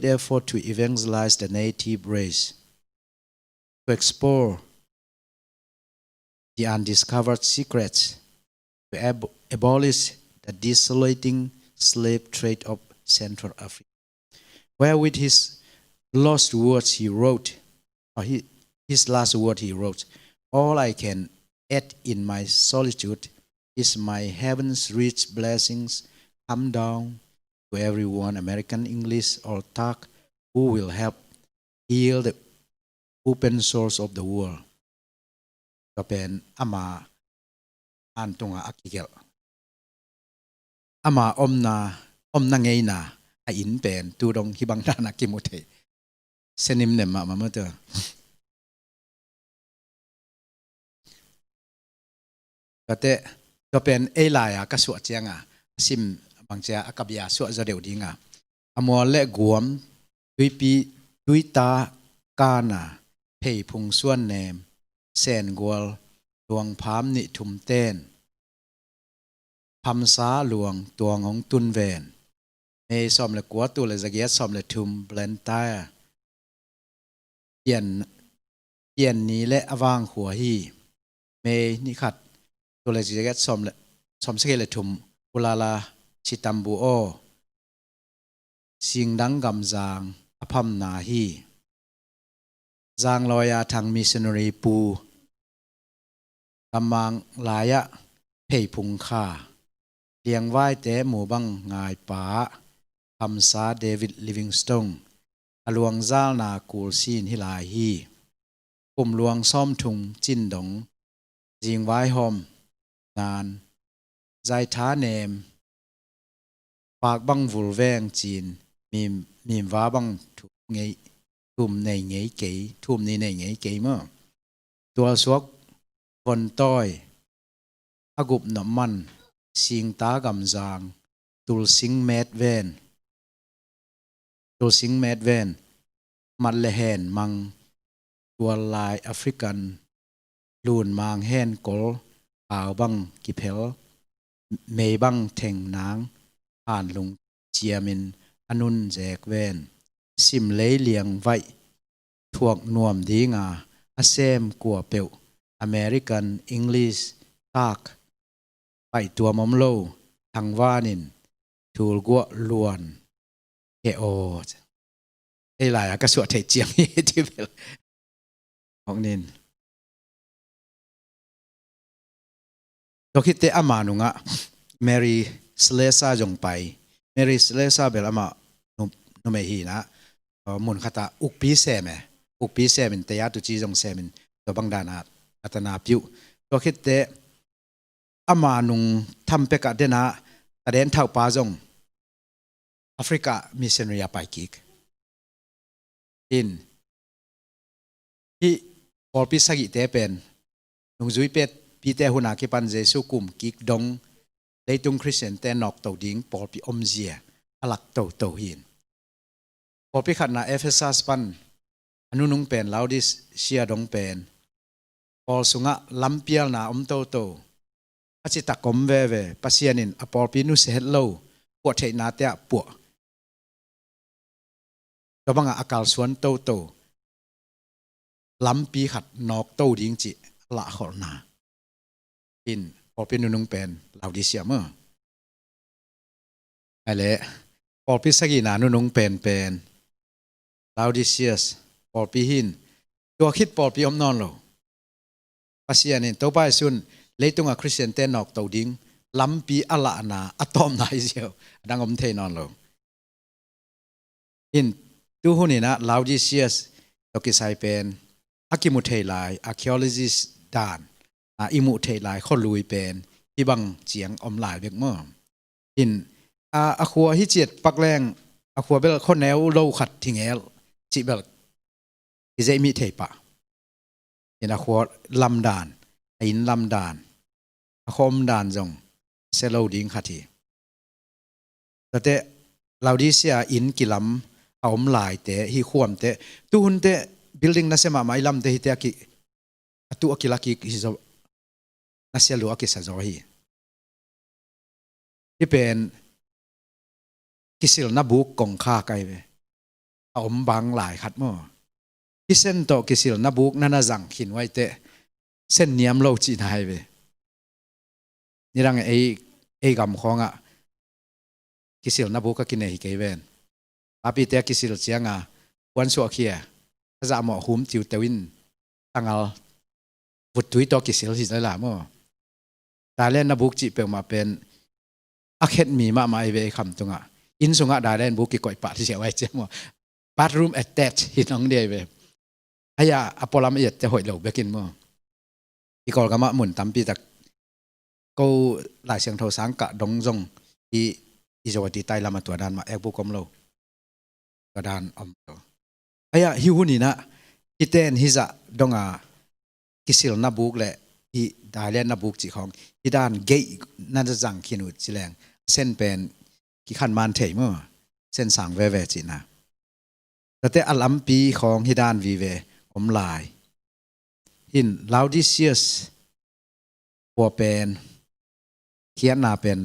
effort to evangelize the native race, to explore the undiscovered secrets, to ab-, abolish the desolating slave trade of Central Africa." Wherewith his last words he wrote, or he, his last word he wrote, "All I can add in my solitude is my heaven's rich blessings come down to everyone, American, English, or Thak, who will help heal the open sores of the world." Tua pen ama an tunga a kigelh. Ama omna, omna ngeina a inn pen tu dong hih bang dana kimu thei. Senim nem mahmah maw tua. Tuate, tua pen ei lai-a ka suah cianga a sim bangcia a ka bia suah zaw deuh dinga, a mual le guam, tuipi, tuita kana, pheiphung suan nem, sengual, luangpham nih thum ten, phamsa luang tuang hong tun ven. May sawm le kua, tul le zagiat sawm le thum, Blantyre, Pian, Pian ni le a vang khua hi. May ni khat, tul le zagiat sawm le, sawm sagih le thum, Ulala Chitambu aw, singdang gamzang a phamna hi. Zanglawi-a Thang missionary pu, gammang lai-ah pheiphung kha, Liangvaite mu bang ngaipa, hamsa David Livingstone, a luangzalna kulsin hi lai hi. Kum luang sawmthum cin dong, zingvaihawm nan, zaitha nem, pak bang vulveng cin, mim, mimva bang thum ngei, thum nei ngei kei, thum ni nei ngei kei maw. Tualsuak vontawi, a gup nop man, singta gamzang, tulsing met ven, tulsing met ven, mat le hen mang, tuallai African, lun mang hen kol, pau bang kiphel, mei bang theng nang, hanlung ciamin a nun zek ven. Sim lei liang vaih thuak nuam dinga a sem kua peuh, American English tak paihtuam om lo, thangvanin thulguah luan he aw. Ei lai-a ka suah theih ciang hi ti bel. Hong nin. Tua khitte ama nungah Mary Slessor zong pai. Mary Slessor bel ama nu-, numei hi na, uh, mun khatah ukpi sem e. Ukpi semin tei a tuci zong semin tua bang dana a tana piuh. Tua khitte ama nung thampekah dena taden thaupa zong Africa missionary a pai kik. In, hih pawlpi sagihte pen nungzui pet pite huna kipan Jesu kum kik dong leitung Khristiante nawkto ding pawlpi omzia a lak toto hi. Pawlpi khatna Ephesus pan a nunung pen Laodicea dong pen pawl sungah lampialna om toto. A citak om veve, Pasian in a pawlpi nusia het lo, puah theihnate ah puah. Tua bangah a kalsuan toto lampi khat nawkto ding cih a lahkholhna. In pawlpi nunung pen Laodicea maw. Ai le, pawlpi sagihna nunung penpen Laodiceas pawlpi hin, tua khit pawlpi om nawn lo. Pasian in Topa Jesu in leitungah Khristiante nawkto ding lampi a lahna a tawpna hi ziau, a dang om thei nawn lo. In, tu huninah Laodiceas tawh kisai pen a kimu thei lai, archaeologist dan a i muh theih lai khualui pen hih bang ciang om lai bek maw. In, a, a khua hi ciat pak leng a khua bel khuaneu lo khat thingel cih bel i zeih mih thei pah. In a khua lamdan, a inn lamdan, a khua omdan zong sia lo ding khat hi. Tate Laodicea inn kilam a om laite, hih khuamte, tuhunte building nasia mahmah i lamte hite a ki, a tuh a kilak kik hi zaw, nasia lua a kisa zaw hi. Hih pen kisilna buk kongkhak ahi ve. A om bang lai khat maw. Hih sen tawh kisilna buk na na zang khin uaite sen niam lo cihna ahi ve. Nidang ei, ei gam khawngah kisilna buk a kinei hi kei ven. Papite a kisil cianga puansuah khia a zahmawh hum tiuteu in tangal vuttui tawh kisil hi zai la maw. Thailand na buk cih peuhmah pen a khetmi mahmah ahi ve ei kham tungah. Inn sungah Thailand buk kikoih pah hi ziau ai ciang maw. Bathroom attached hi nong dia ahi ve. Aia a pualam a iat te hoih lo bekin maw. I Kawlgamah mun tampi tak ko Lai Siangtho sang kah dong zong i, i zo a ti tai lamah tua dan mah ekbuk om lo. Tua dan om lo. Aia hih huninah hiten hizah donga kisilna buk le hih Thailand na buk cih khawng hih dan geih na zang khin uh cileng sen pen kikhan man thei maw. Sen sang veve cihna. Tate a lampi khawng hih dan vive om lai. In Laodiceas khua pen khiatna pen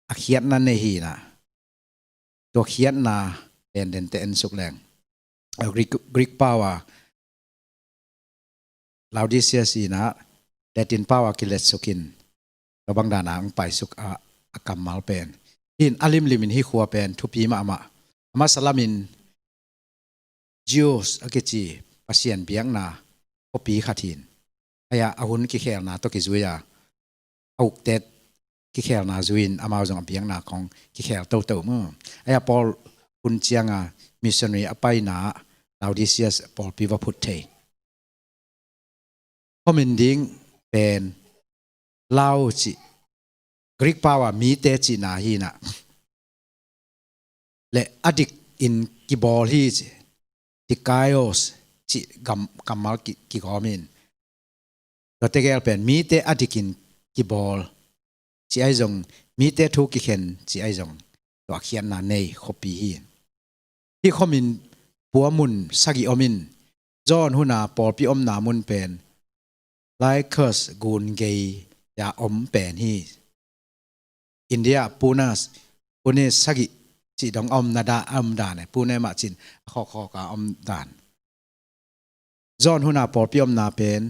a khiatna nei hina. Tua khiatna denden te en suk leng a Greek, Greek pau a Laodicea sina Latin pau a kiletsukin tua bang dana ang paisuk a, a kammal pen. In a limlimin hih khua pen thupi mahmah. A masa lamin Zeus a kici Pasian biakna khuapi khat hin. Aia a hun kikhelna tawh kizui a Coke te kikhelna zui-in amau zong a biakna khong kikhel toto maw. Ahi a Paul hun cianga missionary a paina Laodicea pawlpi va phut thei. Khuamin ding pen Lau cih Greek pau a mite cihna hi-in ah le a dikin kibawl hi ci, dikaios cih gam, kammal ki, kigawm in. Tua tegel pen mite a dikin kibawl ci ahi zong, mite thu kikhen ci ahi zong, tua khiatna nei khuapi hi. Hih khuamin pua mun sagih om in, John huna pawlpi omna mun pen Lycus gun gei-a om pen hi. India Punas, Pune sagih cih dong a omna da, a om dan e, Pune mah cin a khawkhawk a om dan. John huna pawlpi omna pen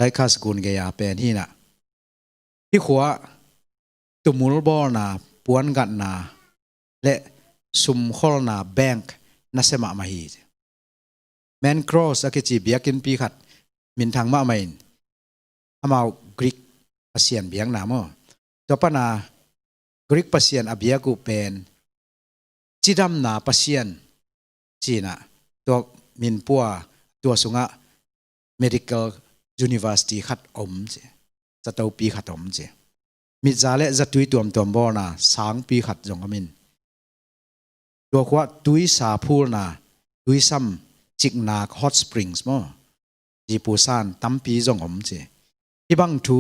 Lycus gun gei-a pen hi-in ah, hih khua tumul bawlna, puangatna le sumkholna bank nasia mahmah hi. Mencros a kici biakinnpi khat minthang mahmah in, amau Greek pasian biakna maw. Tua pana Greek pasian a biak uh pen cidamna pasian ci-in ah, tua min pua, tua sungah medical university khat om ci, zatopi khat om ci. Mitza le zatui tuamtuam bawlna sangpi khat zong om in, tua khua tuisa phulna, tuisam cikna, hot springs maw, zipusan tampi zong om ci. Hih bang thu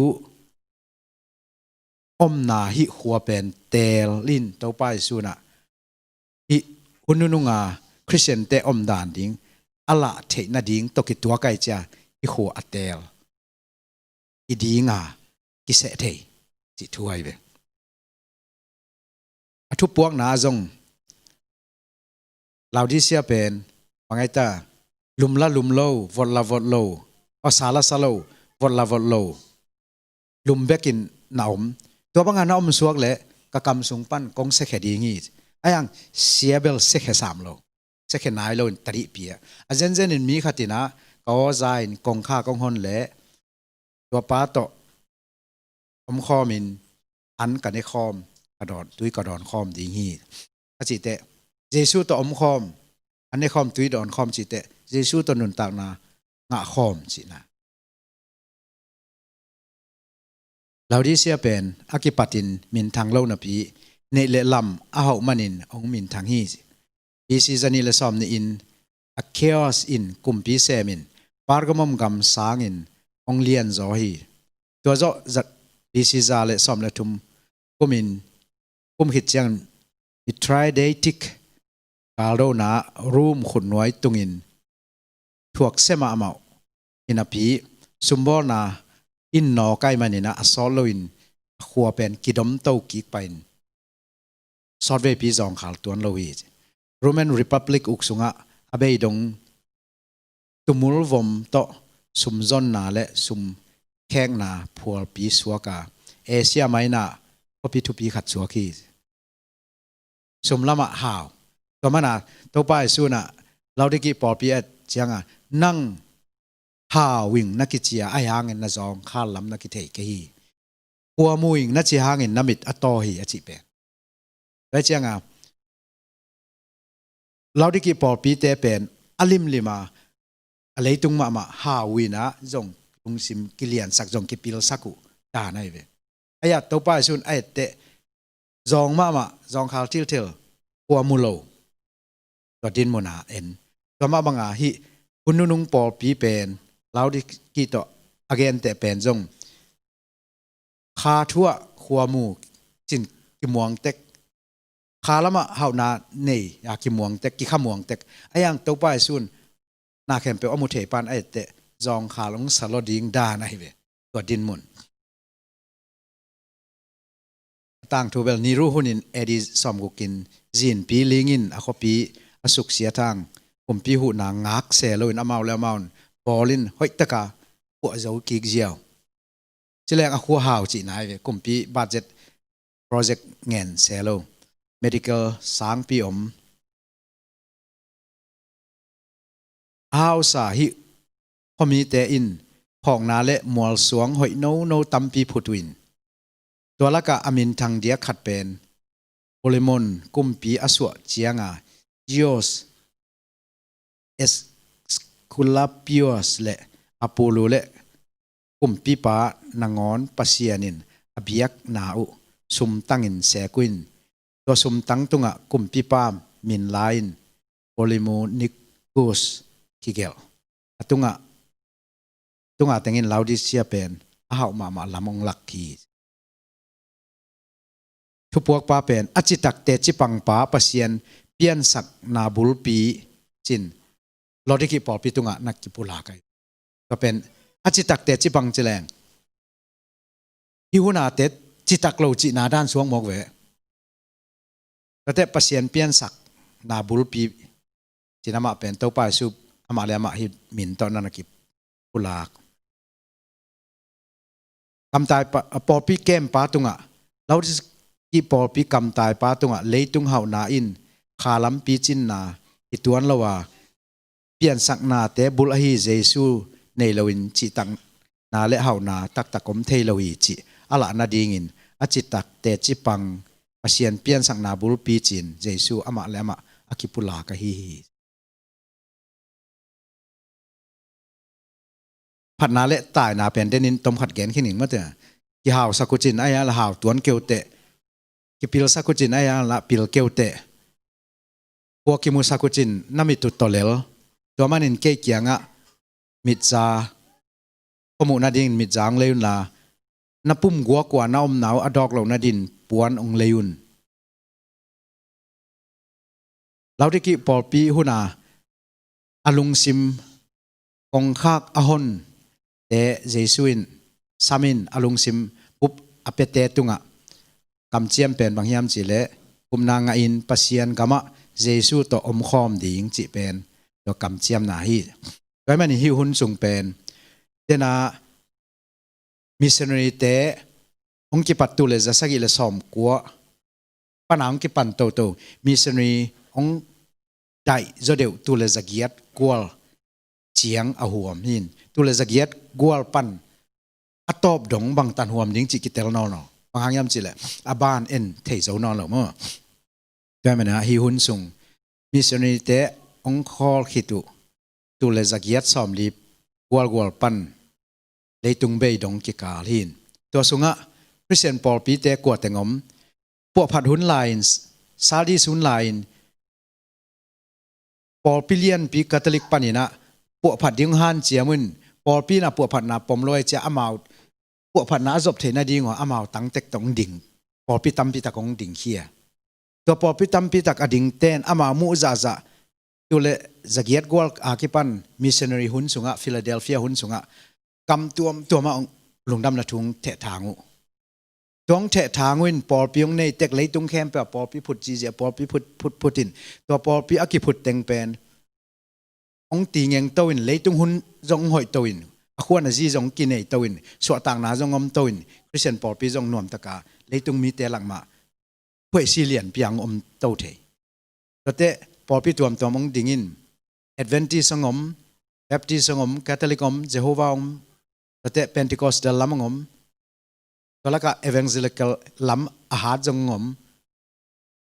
omna hih khua pen teel in Topa Jesu in ah hih hun nununga Khristiante omdan ding a lah theih nading tawh kituak ahi cia hih khua a teel, i dinga kiseh thei cih thu ahi ve. A thupuakna ah zong Laodicea pen bang ai ta, lum la lum lo, vot la vot lo, aw, sa la sa lo, vot la vot lo, lum bekin na om. Tua banga na om suak leh ka kam sung pan kong siakhia ding hi. Ahi hang sia bel siakhia sam lo, siakhia nai loin tadihpi ah. A zenzenin mi khat in ah ka aw za-in kongkhak hong hon leh tua pa tawh omkhawmin an ka nekhawm, ka dawn, tui ka dawnkhawm ding hi, a cihteh, Jesu tawh omkhawm, an nekhawm, tui dawnkhawm cihteh Jesu tawh nuntakna ngahkhawm cihna. Laodicea pen a kipatin minthang lo napi, neih le lam a hauh manin hong minthang hi. B C zanih le sawmnih in Achaeus in kumpi semin Pergamum gam sangin hong lianzaw hi. Tua zawh B C za le sawm le thum kumin, kum khit ciang Mithridatic galdona Rome khutnuai tungin thuaksia mahmah uh hinapi, sumbawlna in nawk ahih manin ah a sawt loin a khua pen kidomto kik pahin sawtveipi zawngkhal tuan lo hi. Roman Republic uk sungah a beidong tumul vom tawh sumzonna le sumkhekna phualpi suak a, Asia Minor khuapi thupi khat suak hi. Sum lamah hau. Tua mana Topa Jesu in ah Laodiki pawlpi et cianga, nang hau ing na kici a, ahi hangin na zawngkhal lam na kithei kei hi. Khua mu ing na ci hangin na mit a taw hi, a cih pen. Tua cianga Laodiki pawlpite pen a limlima, a leitung mahmah hau in ah zong lungsim kiliansak, zong kipilsak uh dan ahi ve. Ahi a Topa Jesu in a etteh zawng mahmah, zawngkhal thilthil, khua mu lo, tua dinmun a en. Tua mah banga hih hun nunung pawlpi pen Laodiki tawh a genteh pen zong kha thu ah khua mu cin kimuang tek, kha lamah hauhna nei a kimuang tek, kikha muang tek. Ahi hang Topa Jesu in na khempeuh a mu thei pan a etteh zawngkhal hong sa lo ding dan ahi ve, tua dinmun. A tangthu bel Nero hunin A D sawmguk in zinpi lingin a khuapi a suksiat hang, kumpi huhna ngak se loin amau le amau in bawlin hoihtaka puah zo kik ziau. Ci leng a khua hau cihna ahi ve, kumpi budget project ngen se lo, medical sangpi om. A hausa hih khuamite in phawkna le mualsuang hoih nono tampi phut uh in, tua lakah a minthang diak khat pen Philemon kumpi a suah cianga Gaius, Askulapius le Apollo le kumpipa nangawn Pasian in a biakna uh sumtangin seek uh in, tua sumtang tungah kumpipa min la-in Polemarctus kigelh. A tungah, tunga tengin Laodicea pen a hauh mahmah lam hong lak hi. Thupuakpa pen a citak teci pangpa, Pasian piansakna bulpi ci-in Laodicea pawlpi tungah na kipulak hi. Tua pen a citak teci pang ci leng, hih hun a te citak lo cihna dan suak mawk ve. Tua teh Pasian piansakna bulpi ci-in amah pen Topa Jesu amah le amah hih min tawh na na kipulak. Kamtai pa, pawlpi kempa tungah, Laodicea pawlpi kamtaipa tungah leitung hauhna in kha lampi cinna hi tuan lo a, piansaknate bulh ahi Jesu nei loin cihtakna le hauhna taktak om thei lo hi cih a lah nadingin a citak teci pang, Pasian piansakna bulpi ci-in Jesu amah le amah a kipulak ahi hi. Phatna le taina pen denin tom khat gen khin ing mate. Kihausak uh cin a ia la hau tuan keu teh, kipilsak uh cin a ia la pil keu teh, khua kimusak uh cin na mit uh tawlel. Tua manin kei kiangah mitza, khuamuh nadingin mitza hong lei unla, na pum guak uh a na omna uh a dawk loh nadingin puan hong lei un. Laodicea pawlpi hun a a lungsim kongkhak a honte Jesu in samin a lungsim bup a piate tungah kamciam pen bang hiam cih leh, upna ngahin Pasian gamah Jesu tawh omkhawm ding cih pen tua kamciamna hi. Tua ahih manin hih hun sung pen, tena missionary-te hong kipat tul le za sagih le sawmkua pan a hong kipan toto missionary hong daih zaw deuh tul le za giat gual ciang a huam hi. Tul le za giat gual pan a tawp dong bangtan huam ding cih kitel nawn lo. Bang hang hiam cih leh a ban en thei zo nawn lo maw. Tua ahih manin hih hun sung missionary-te hong khawl khit uh tul le za giat sawmli gualgual pan leitung bei dong kikal hi. Tua sungah Khristian pawlpite kua teng om, puahphat hun lai-in, Sardis hun lai-in, pawlpi lianpi Catholic panin ah puahphat ding hanciam un, pawlpi in ah puahphatna pom lo ahih ciang amau puahphatna a zop theih nading uh a amau tangtek tawh hong ding pawlpi tampi tak hong dingkhia. Tua pawlpi tampi tak a dingte in amau muh zahzah tul le za giat gual a kipan missionary hun sungah, Philadelphia hun sungah kam tuamtuam ah lungdamna thu hong thehthang uh. Tua hong thehthang uh in pawlpi hong nei tek, leitung khempeuh ah pawlpi phut zihziah, pawlpi phut phut phut in, tua pawlpi a kiphut teng pen hong tingeng to in, leitung hun zong hong hoih to in, a khuan a zi zong kinei to in, suahtakna zong om to in, Khristian pawlpi zong nuamtaka leitung mite lak mah khuaihsi lianpi a hong om to thei. Tuate pawlpi tuamtuam hong ding in, Adventist hong om, Baptist hong om, Catholic om, Jehovah om, tuate Pentecostal lam hong om, tua lakah Evangelical lam a hat zong hong om,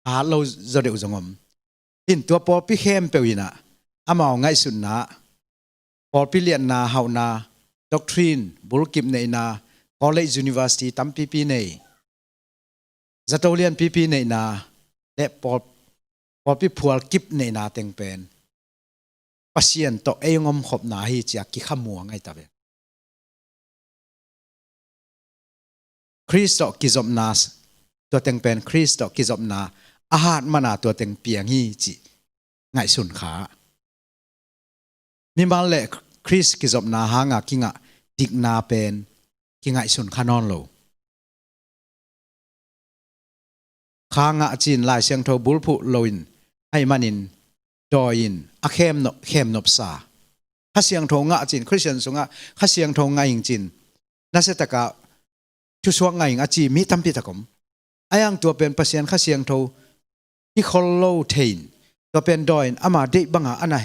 a hat lo zaw deuh zong om. In tua pawlpi khempeuh in ah amau ngaihsutna, pawlpi liatna, hauhna, doctrine, bulkip neihna, college, university tampipi nei, zato lianpipi neihna le pawl, pawlpi phualkip neihna teng pen Pasian tawh ei hong omkhopna hi ci-a kikhamuang ahi ta ve. Khrist tawh kizopna, tua teng pen Khrist tawh kizopna a hat mana tua teng piang hi cih ngaihsun kha. Mimal le Khrist kizopna hanga kingah dikna pen kingaihsun kha nawn lo. Kha ngah cin Lai Siangtho bulphuh loin ahih manin dawi in a khem nop, khem nopsa. Kha Siangtho ngah cin, Khristian sungah Kha Siangtho ngah ing cin, nasia takah thusuak ngah ing a ci mi tampi tak om. Ahi hang tua pen Pasian Kha Siangtho hi khol lo thei in, tua pen dawi in ama deih banga a na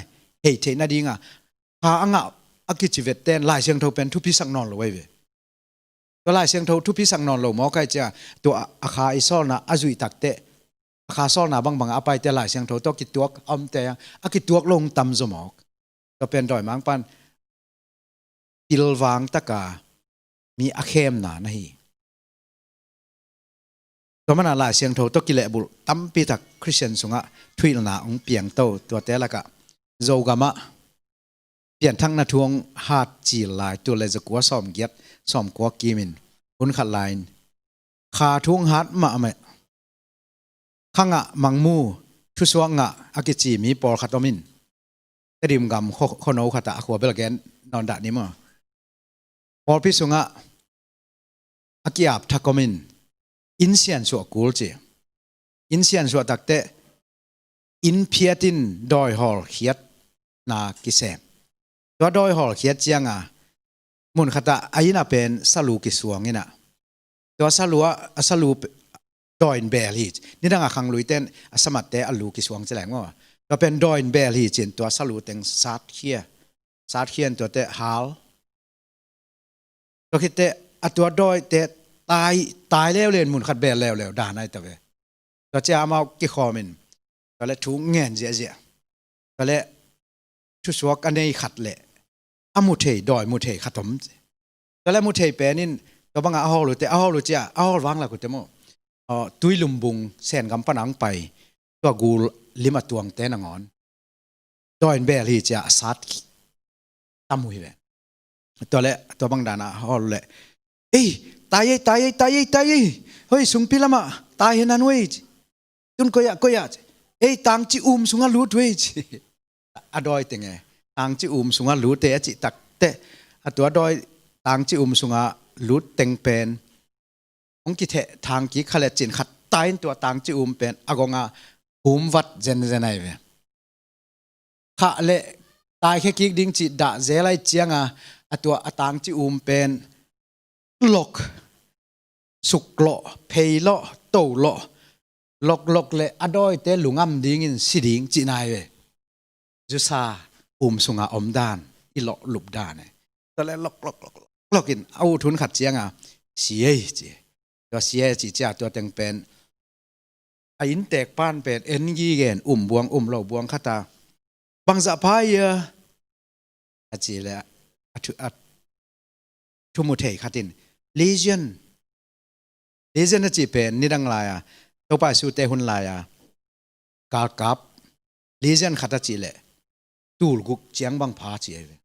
hei theih nadinga kha a ngah, a kici vette in Lai Siangtho pen thupisak nawn lo ahi ve. Tua Lai Siangtho thupisak nawn lo mawk ahih ciang tua a kha i sawlna a zuih takteh, a kha sawlna bangbang a paite Lai Siangtho tawh kituak a omte a kituak lo hong tamzaw mawk. Tua pen dawimangpa'n pilvang taka mi a khemna na hi. Tua mana Lai Siangtho tawh kilehbulh tampitak Khristian sungah thuhilhna hong piangto tuate lakah Zogamah pianthakna thu hong hat cil lai, tul le zakua sawmgiat sawmkua kimin hun khat lai-in kha thu hong hat mahmah, khangah mangmu, thusuak ngah a kici mi pawlkhat om in, Tedim gam khuano khatah a khua bel gen nawn dah ni maw. Pawlpi sungah a kiap thak om in, inn siansuah kul ci. Inn siansuah takteh inn phiat in dawi hawlkhiatna kisem. Tua dawi hawlkhiat cianga mun khatah a inn a pen salu kisuang inah, tua salu ah a salu dawi in beel hi. Nidang a khangluite in a samatte a lu kisuang ci leng maw. Tua pen dawi in beel hi ci-in tua salu teng satkhia, satkhia in tuate hal. Tua khitteh a tua dawite tai, tai leuleu in mun khat beel leuleu dan ahi ta ve. Tua ciang amau kikhawm in tua le thu ngen ziahziah. Tua le thusuak a nei khat le a mu thei, dawi mu thei khat om. Tua le mu thei pen in tua bangah a hawl uh teh, a hawl uh ciah, a hawl vang lak uh teh maw, Tuilumbung Sengam pana hong pai, tua gul lim a tuangte nangawn dawi in beel hi ciah a sat tam uh hi ve. Tua le tua bang dana hawl uh le, "Ei, tai ei, tai ei, tai ei, tai ei. Hoi, sungpi lamah tai hi nan uh ei. Tun koi ah, koi ah. Ei, tangci um sungah lut uh ei," ci. A dawi teng e, tangci um sungah lut e a cih takteh, a tua dawi tangci um sungah lut teng pen hong kitheh thang kik kha le cin khat tai in tua tangci um pen a gong a um vat zenzen ahi ve. Khah le taikhia kik ding cih dah zel ahih cianga a tua a tangci um pen lok, suklawh, pheilawh, tolawh, loklok le a dawite lungam dingin si ding cihna ahi ve. Zusa um sunga om dan, i lawh lup dan e. Tua le loklok, loklok, loklok in a ut hun khat cianga si ei ci. Tua si ei ci cia tua teng pen a inntek pan pen en gige in um buang um lo buang khata, "Bangzah pha ia?" a ci le a thu, a thu mu thei khat in, "Legion." Legion a cih pen nidang lai-a, Topa Jesu te hun lai-a galkap legion khat a cih leh tul guk ciang bang pha ci ahi ve.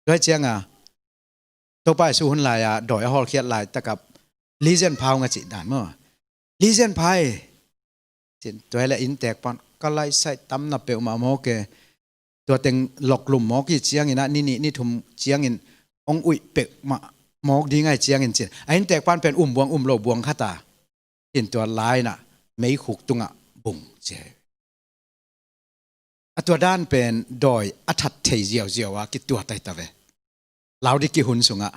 Tua cianga Topa Jesu hun lai-a dawi a hawlkhiat laitakah legion pha hong a cih dan maw. "Legion pha e." Cin tua le inntek pan, "Ka laisai tamna peuhmah mawk e. Tua teng loklum mawk hi ciangin ah, ni nih ni thum ciangin hong uih peuhmah mawk ding ahi ciangin," cin a inntek pan pen um buang um lo buang khata, cin tua lai-inah meikhuk tungah bung ci. A tua dan pen dawi a that thei ziauziau a kituat ahi ta ve. Laodiki hun sungah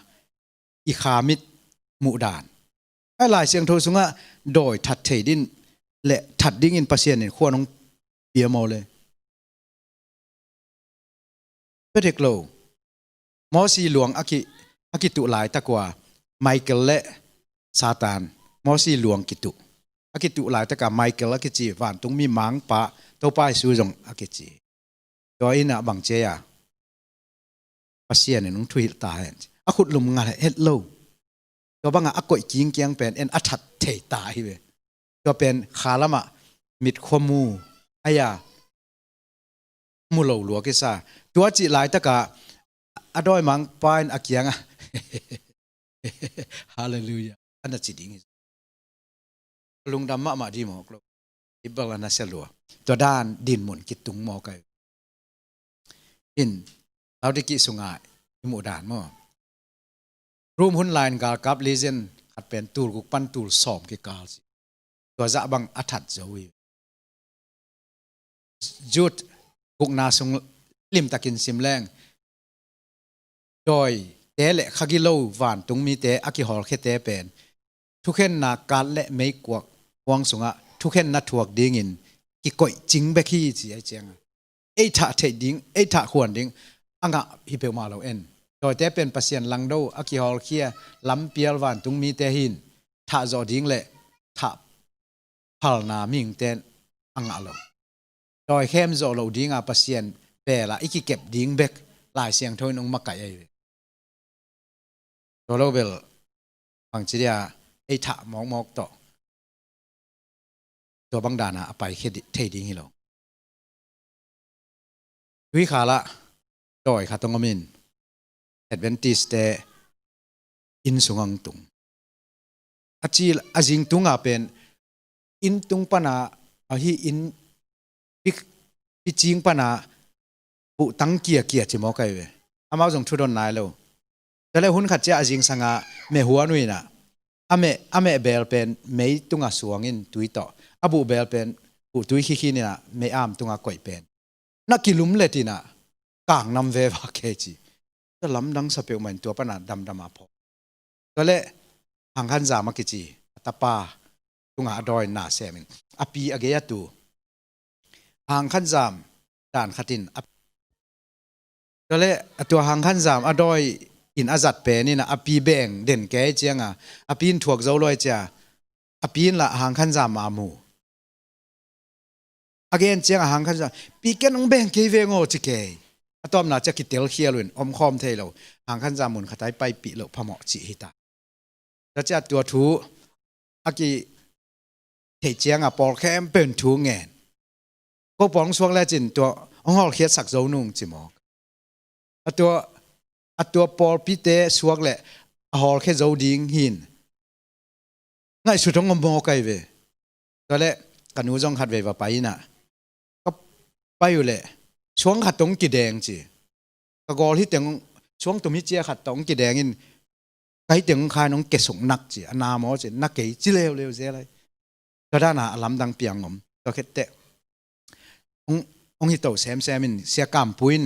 i kha mit muh dan. A Lai Siangtho sungah dawi that thei din le that dingin Pasian in khuan hong pia maw le? Pia dek lo. Mosi luang a ki, a kituh laitak ua Michael le Satan, Mosi luang kituh. A kituh laitaka Michael a kici, vantungmi mangpa, Topa Jesu zong a kici. Tua inah bang ci a, Pasian in hong thuhilh ta hen. A khutlum ngal het lo. Tua bangah a koih kingkiang pen en a that thei ta hi ve. Tua pen kha lamah mitkhua mu, a ia mu lo lua kisa. Tua cih laitakah a dawimangpa in a kiangah, "Halleluiah," a na ci ding hi. Lungdam mahmah dih mawk lo. Ibal a na sia lua. Tua dan dinmun kitung mawk ahi. In, Laodiki sungah i muh dan maw. Rom hun lai-in galkap legion khat pen tul guk pan tul sawm kikal si. Tua zah bang a that zo hi. Jude gukna sung limtakin sim leng, dawite le khagilo vantungmite a kihawlkhiate pen thukhenna kat le meikuak huang sungah thukhenna thuak dingin kikoih cing bek hi ci ahi cianga, ei thah theih ding, ei thah khuan ding, a ngah hi peuhmah lo en. Dawite pen Pasian langdo a kihawlkhia lampial vantung mite hi in, thah zawh ding le thah phalna mihingte a ngah lo. Dawi khem zawh loh dinga Pasian bela i kikep ding bek Lai Siangtho in hong makaih ahi ve. Tua lo bel bangci dia ei thah mawkmawk tawh tua bang dana a pai khia di-, thei ding hi lo. Tuikhal ah dawi khat hong om in, Adventist-te inn sungah hong tung. A cil, a zing tunga pen inn tung pana, ahi inn pi, pi cing pana buhtang kiakia ci mawk ahi ve. Amau zong thudon nai lo. Tua le hun khat ciah a zingsanga meh huan uh inah, a meh, a meh beel pen mei tunga suang in tui tawh, a buh beel pen buh tui khikhin inah mei am tunga koih pen. Na kilum let inah kangnam veva kei ci. Tua lamdang sa peuhmah in tua pana damdama phawk. Tua le Hangkhanzam a kici a tapa tunga a dawi na sem in, a pi a gei a tu Hangkhanzam dan khat in a, tua le a tua Hangkhanzam a dawi in a zat pen inah a pi beng den kei cianga a pi in thuak zo luai cia, a pi in lah Hangkhanzam a mu. A gen cianga Hangkhanzam, "Pi, ken hong beng kei veng aw," ci kei. A tawpna ciah kitel khial uh in om khawm thei lo. Hangkhanzam mun khat ai paipih loh phamawh cih hi ta. Tua ciah tua thu a kitheih cianga pawl khempeuh in thu ngen. Ko pawl hong suak lecin tua hong hawlkhiatsak zo nung ci mawk. A tua, a tua pawlpite suak le a hawlkhia zo ding hi in ngaihsut hong om mawk ahi ve. Tua le ka nu zong khat vei va pai inah, ka pai uh le suang khat tong kideng ci. Ka gawl hi teng suang tum hi cia khat tong kideng in, ka hi teng khai nong kesuk nak ci, a na maw ci, na kei ci leuleu zel ai. Tua dana a lamdang piang om. Tua khit teh hong, hong hi to semsem in Sia Kampu in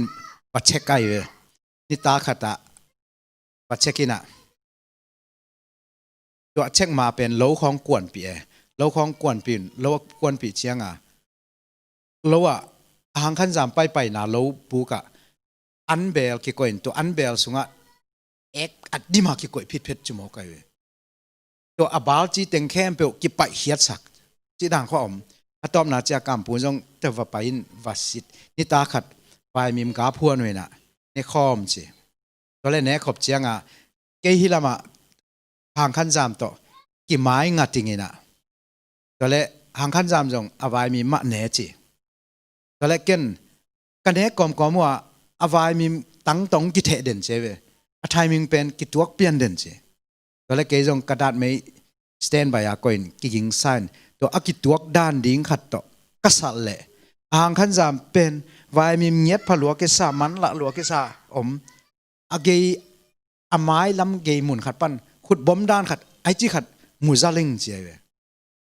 va check ahi ve. Nita khatah va check inah, tua check ma pen lo khawng kuanpih e. Lo khawng kuanpih in, lo a kuanpih cianga lo ah a Hangkhanzam paipaina lo pukah an beel kikoih in, tua an beel sungah ek a dima kikoih phitphet ci mawk ahi ve. Tua a bal ci teng khempeuh kipaihkhiatsak ci dan khua om. A tawpna cia Kampu zong tua va pai in va sit. Nita khat vaimim gap huan uh inah ne khawm ci. Tua le ne khop cianga kei hi lamah Hangkhanzam tawh kimai ngating inah, tua le Hangkhanzam zong a vaimim mah ne ci. Tua le ken ka ne kawmkawm uh ah a vaimim tang tong kitheh den ci ve. A timing pen kituak pian den ci. Tua le kei zong ka datmei standby a koih in kigingsa in tua a kituak dan ding khat tawh ka salh leh a Hangkhanzam pen vaimim ngiat pha lua kisa, man lah lua kisa om. A gei, a mai lam gei mun khat pan khut bom dan khat, ai ci khat mu zaling ci ahi ve.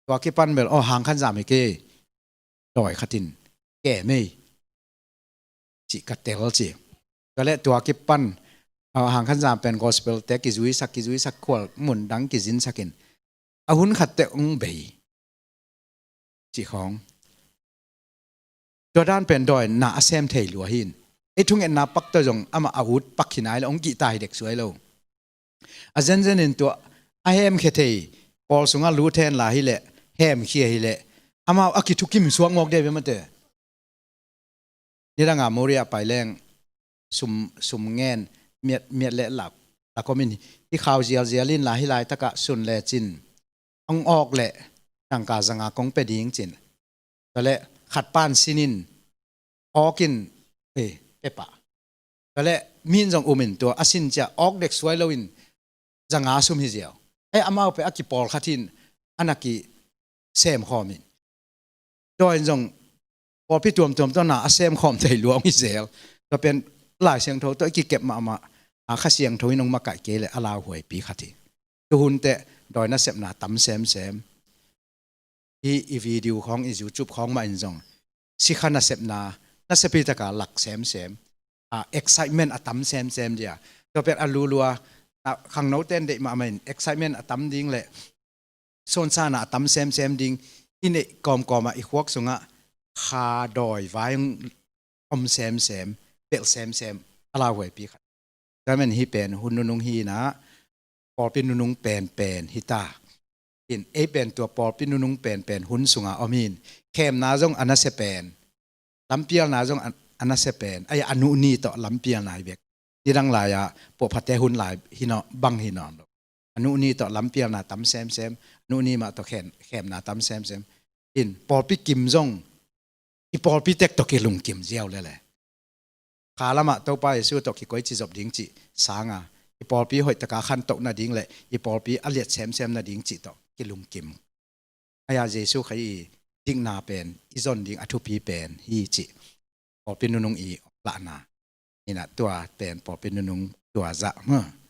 Tua kipan bel, "Aw, Hangkhanzam hi kei, dawi khat in kem ei," cih ka tel ci. Tua le tua kipan, aw, Hangkhanzam pen gospel te kizuisak, kizuisak khual mun dang kizinsak in a hun khat teh hong bei. Cih khawng. Tua dan pen dawi na a sem thei lua hi in. Ei thungetna pak tawh zong amah a ut pak hi nai lo, hong kihta hi dek suai lo. A zenzen in tua a hemkhia thei pawl sungah lut hen la hileh, hemkhia hileh amau a kithukim suak mawk dia ve mate. Nidanga Moria pai leng sum, sum ngen miat, miat le lak, lak om in hi khau zialzial in la hi laitakah sun le cin hong awk leh tangka zanga kong pia ding cin. Tua le khat pan sin in awk in, eh, pepah. Tua le min zong um in tua a sin cia awk dek suai lo in zanga sum hi ziau. Eh, amau pe a kipawl khat in a na kisem khawm in. Tua in zong pawlpi tuamtuam tawh na a sem khawm thei lua hong hi zel. Tua pen Lai Siangtho tawh i kikep mahmah a Kha Siangtho in hong makaih kei le a lauhuaipi khat hi. Tuhun teh dawi nasepna tam semsem. Hi i video khawng, i YouTube khawng mah in zong sikha nasepna, nasep hi taka lak semsem. A, excitement a tam semsem dia. Tua pen a lulua, a, khangno ten deih mahmah in excitement a tam ding le sawnsana a tam semsem ding i neih kawmkawmah i khuak sungah kha dawi vai hong om semsem, pelh semsem a lauhuaipi khat. Tua manin hih pen hun nunung hi-in ah pawlpi nunung penpen hi ta. In ei pen tua pawlpi nunung penpen hun sungah om hi-in khemna zong a nasia pen, lampialna zong a, a nasia pen, a, a nuh ni tawh lampialna hi bek. Nidang lai-ah puahphate hun lai hi nawn, bang hi nawn lo. A nuh ni tawh lampialna tam semsem, nuh ni mah tawh khem, khemna tam semsem. In pawlpi kim zong i pawlpi tek tawh kilungkim ziau lele. Kha lamah Topa Jesu tawh kikoici zop ding cih sanga i pawlpi hoihtaka khantoh nading le i pawlpi a liat semsem nading cih tawh kilungkim. Ahi a Jesu Khazih i dikna pen i zon ding a thupi pen hi cih pawlpi nunung i lahna. Hi-in ah tua pen pawlpi nunung tua zah maw.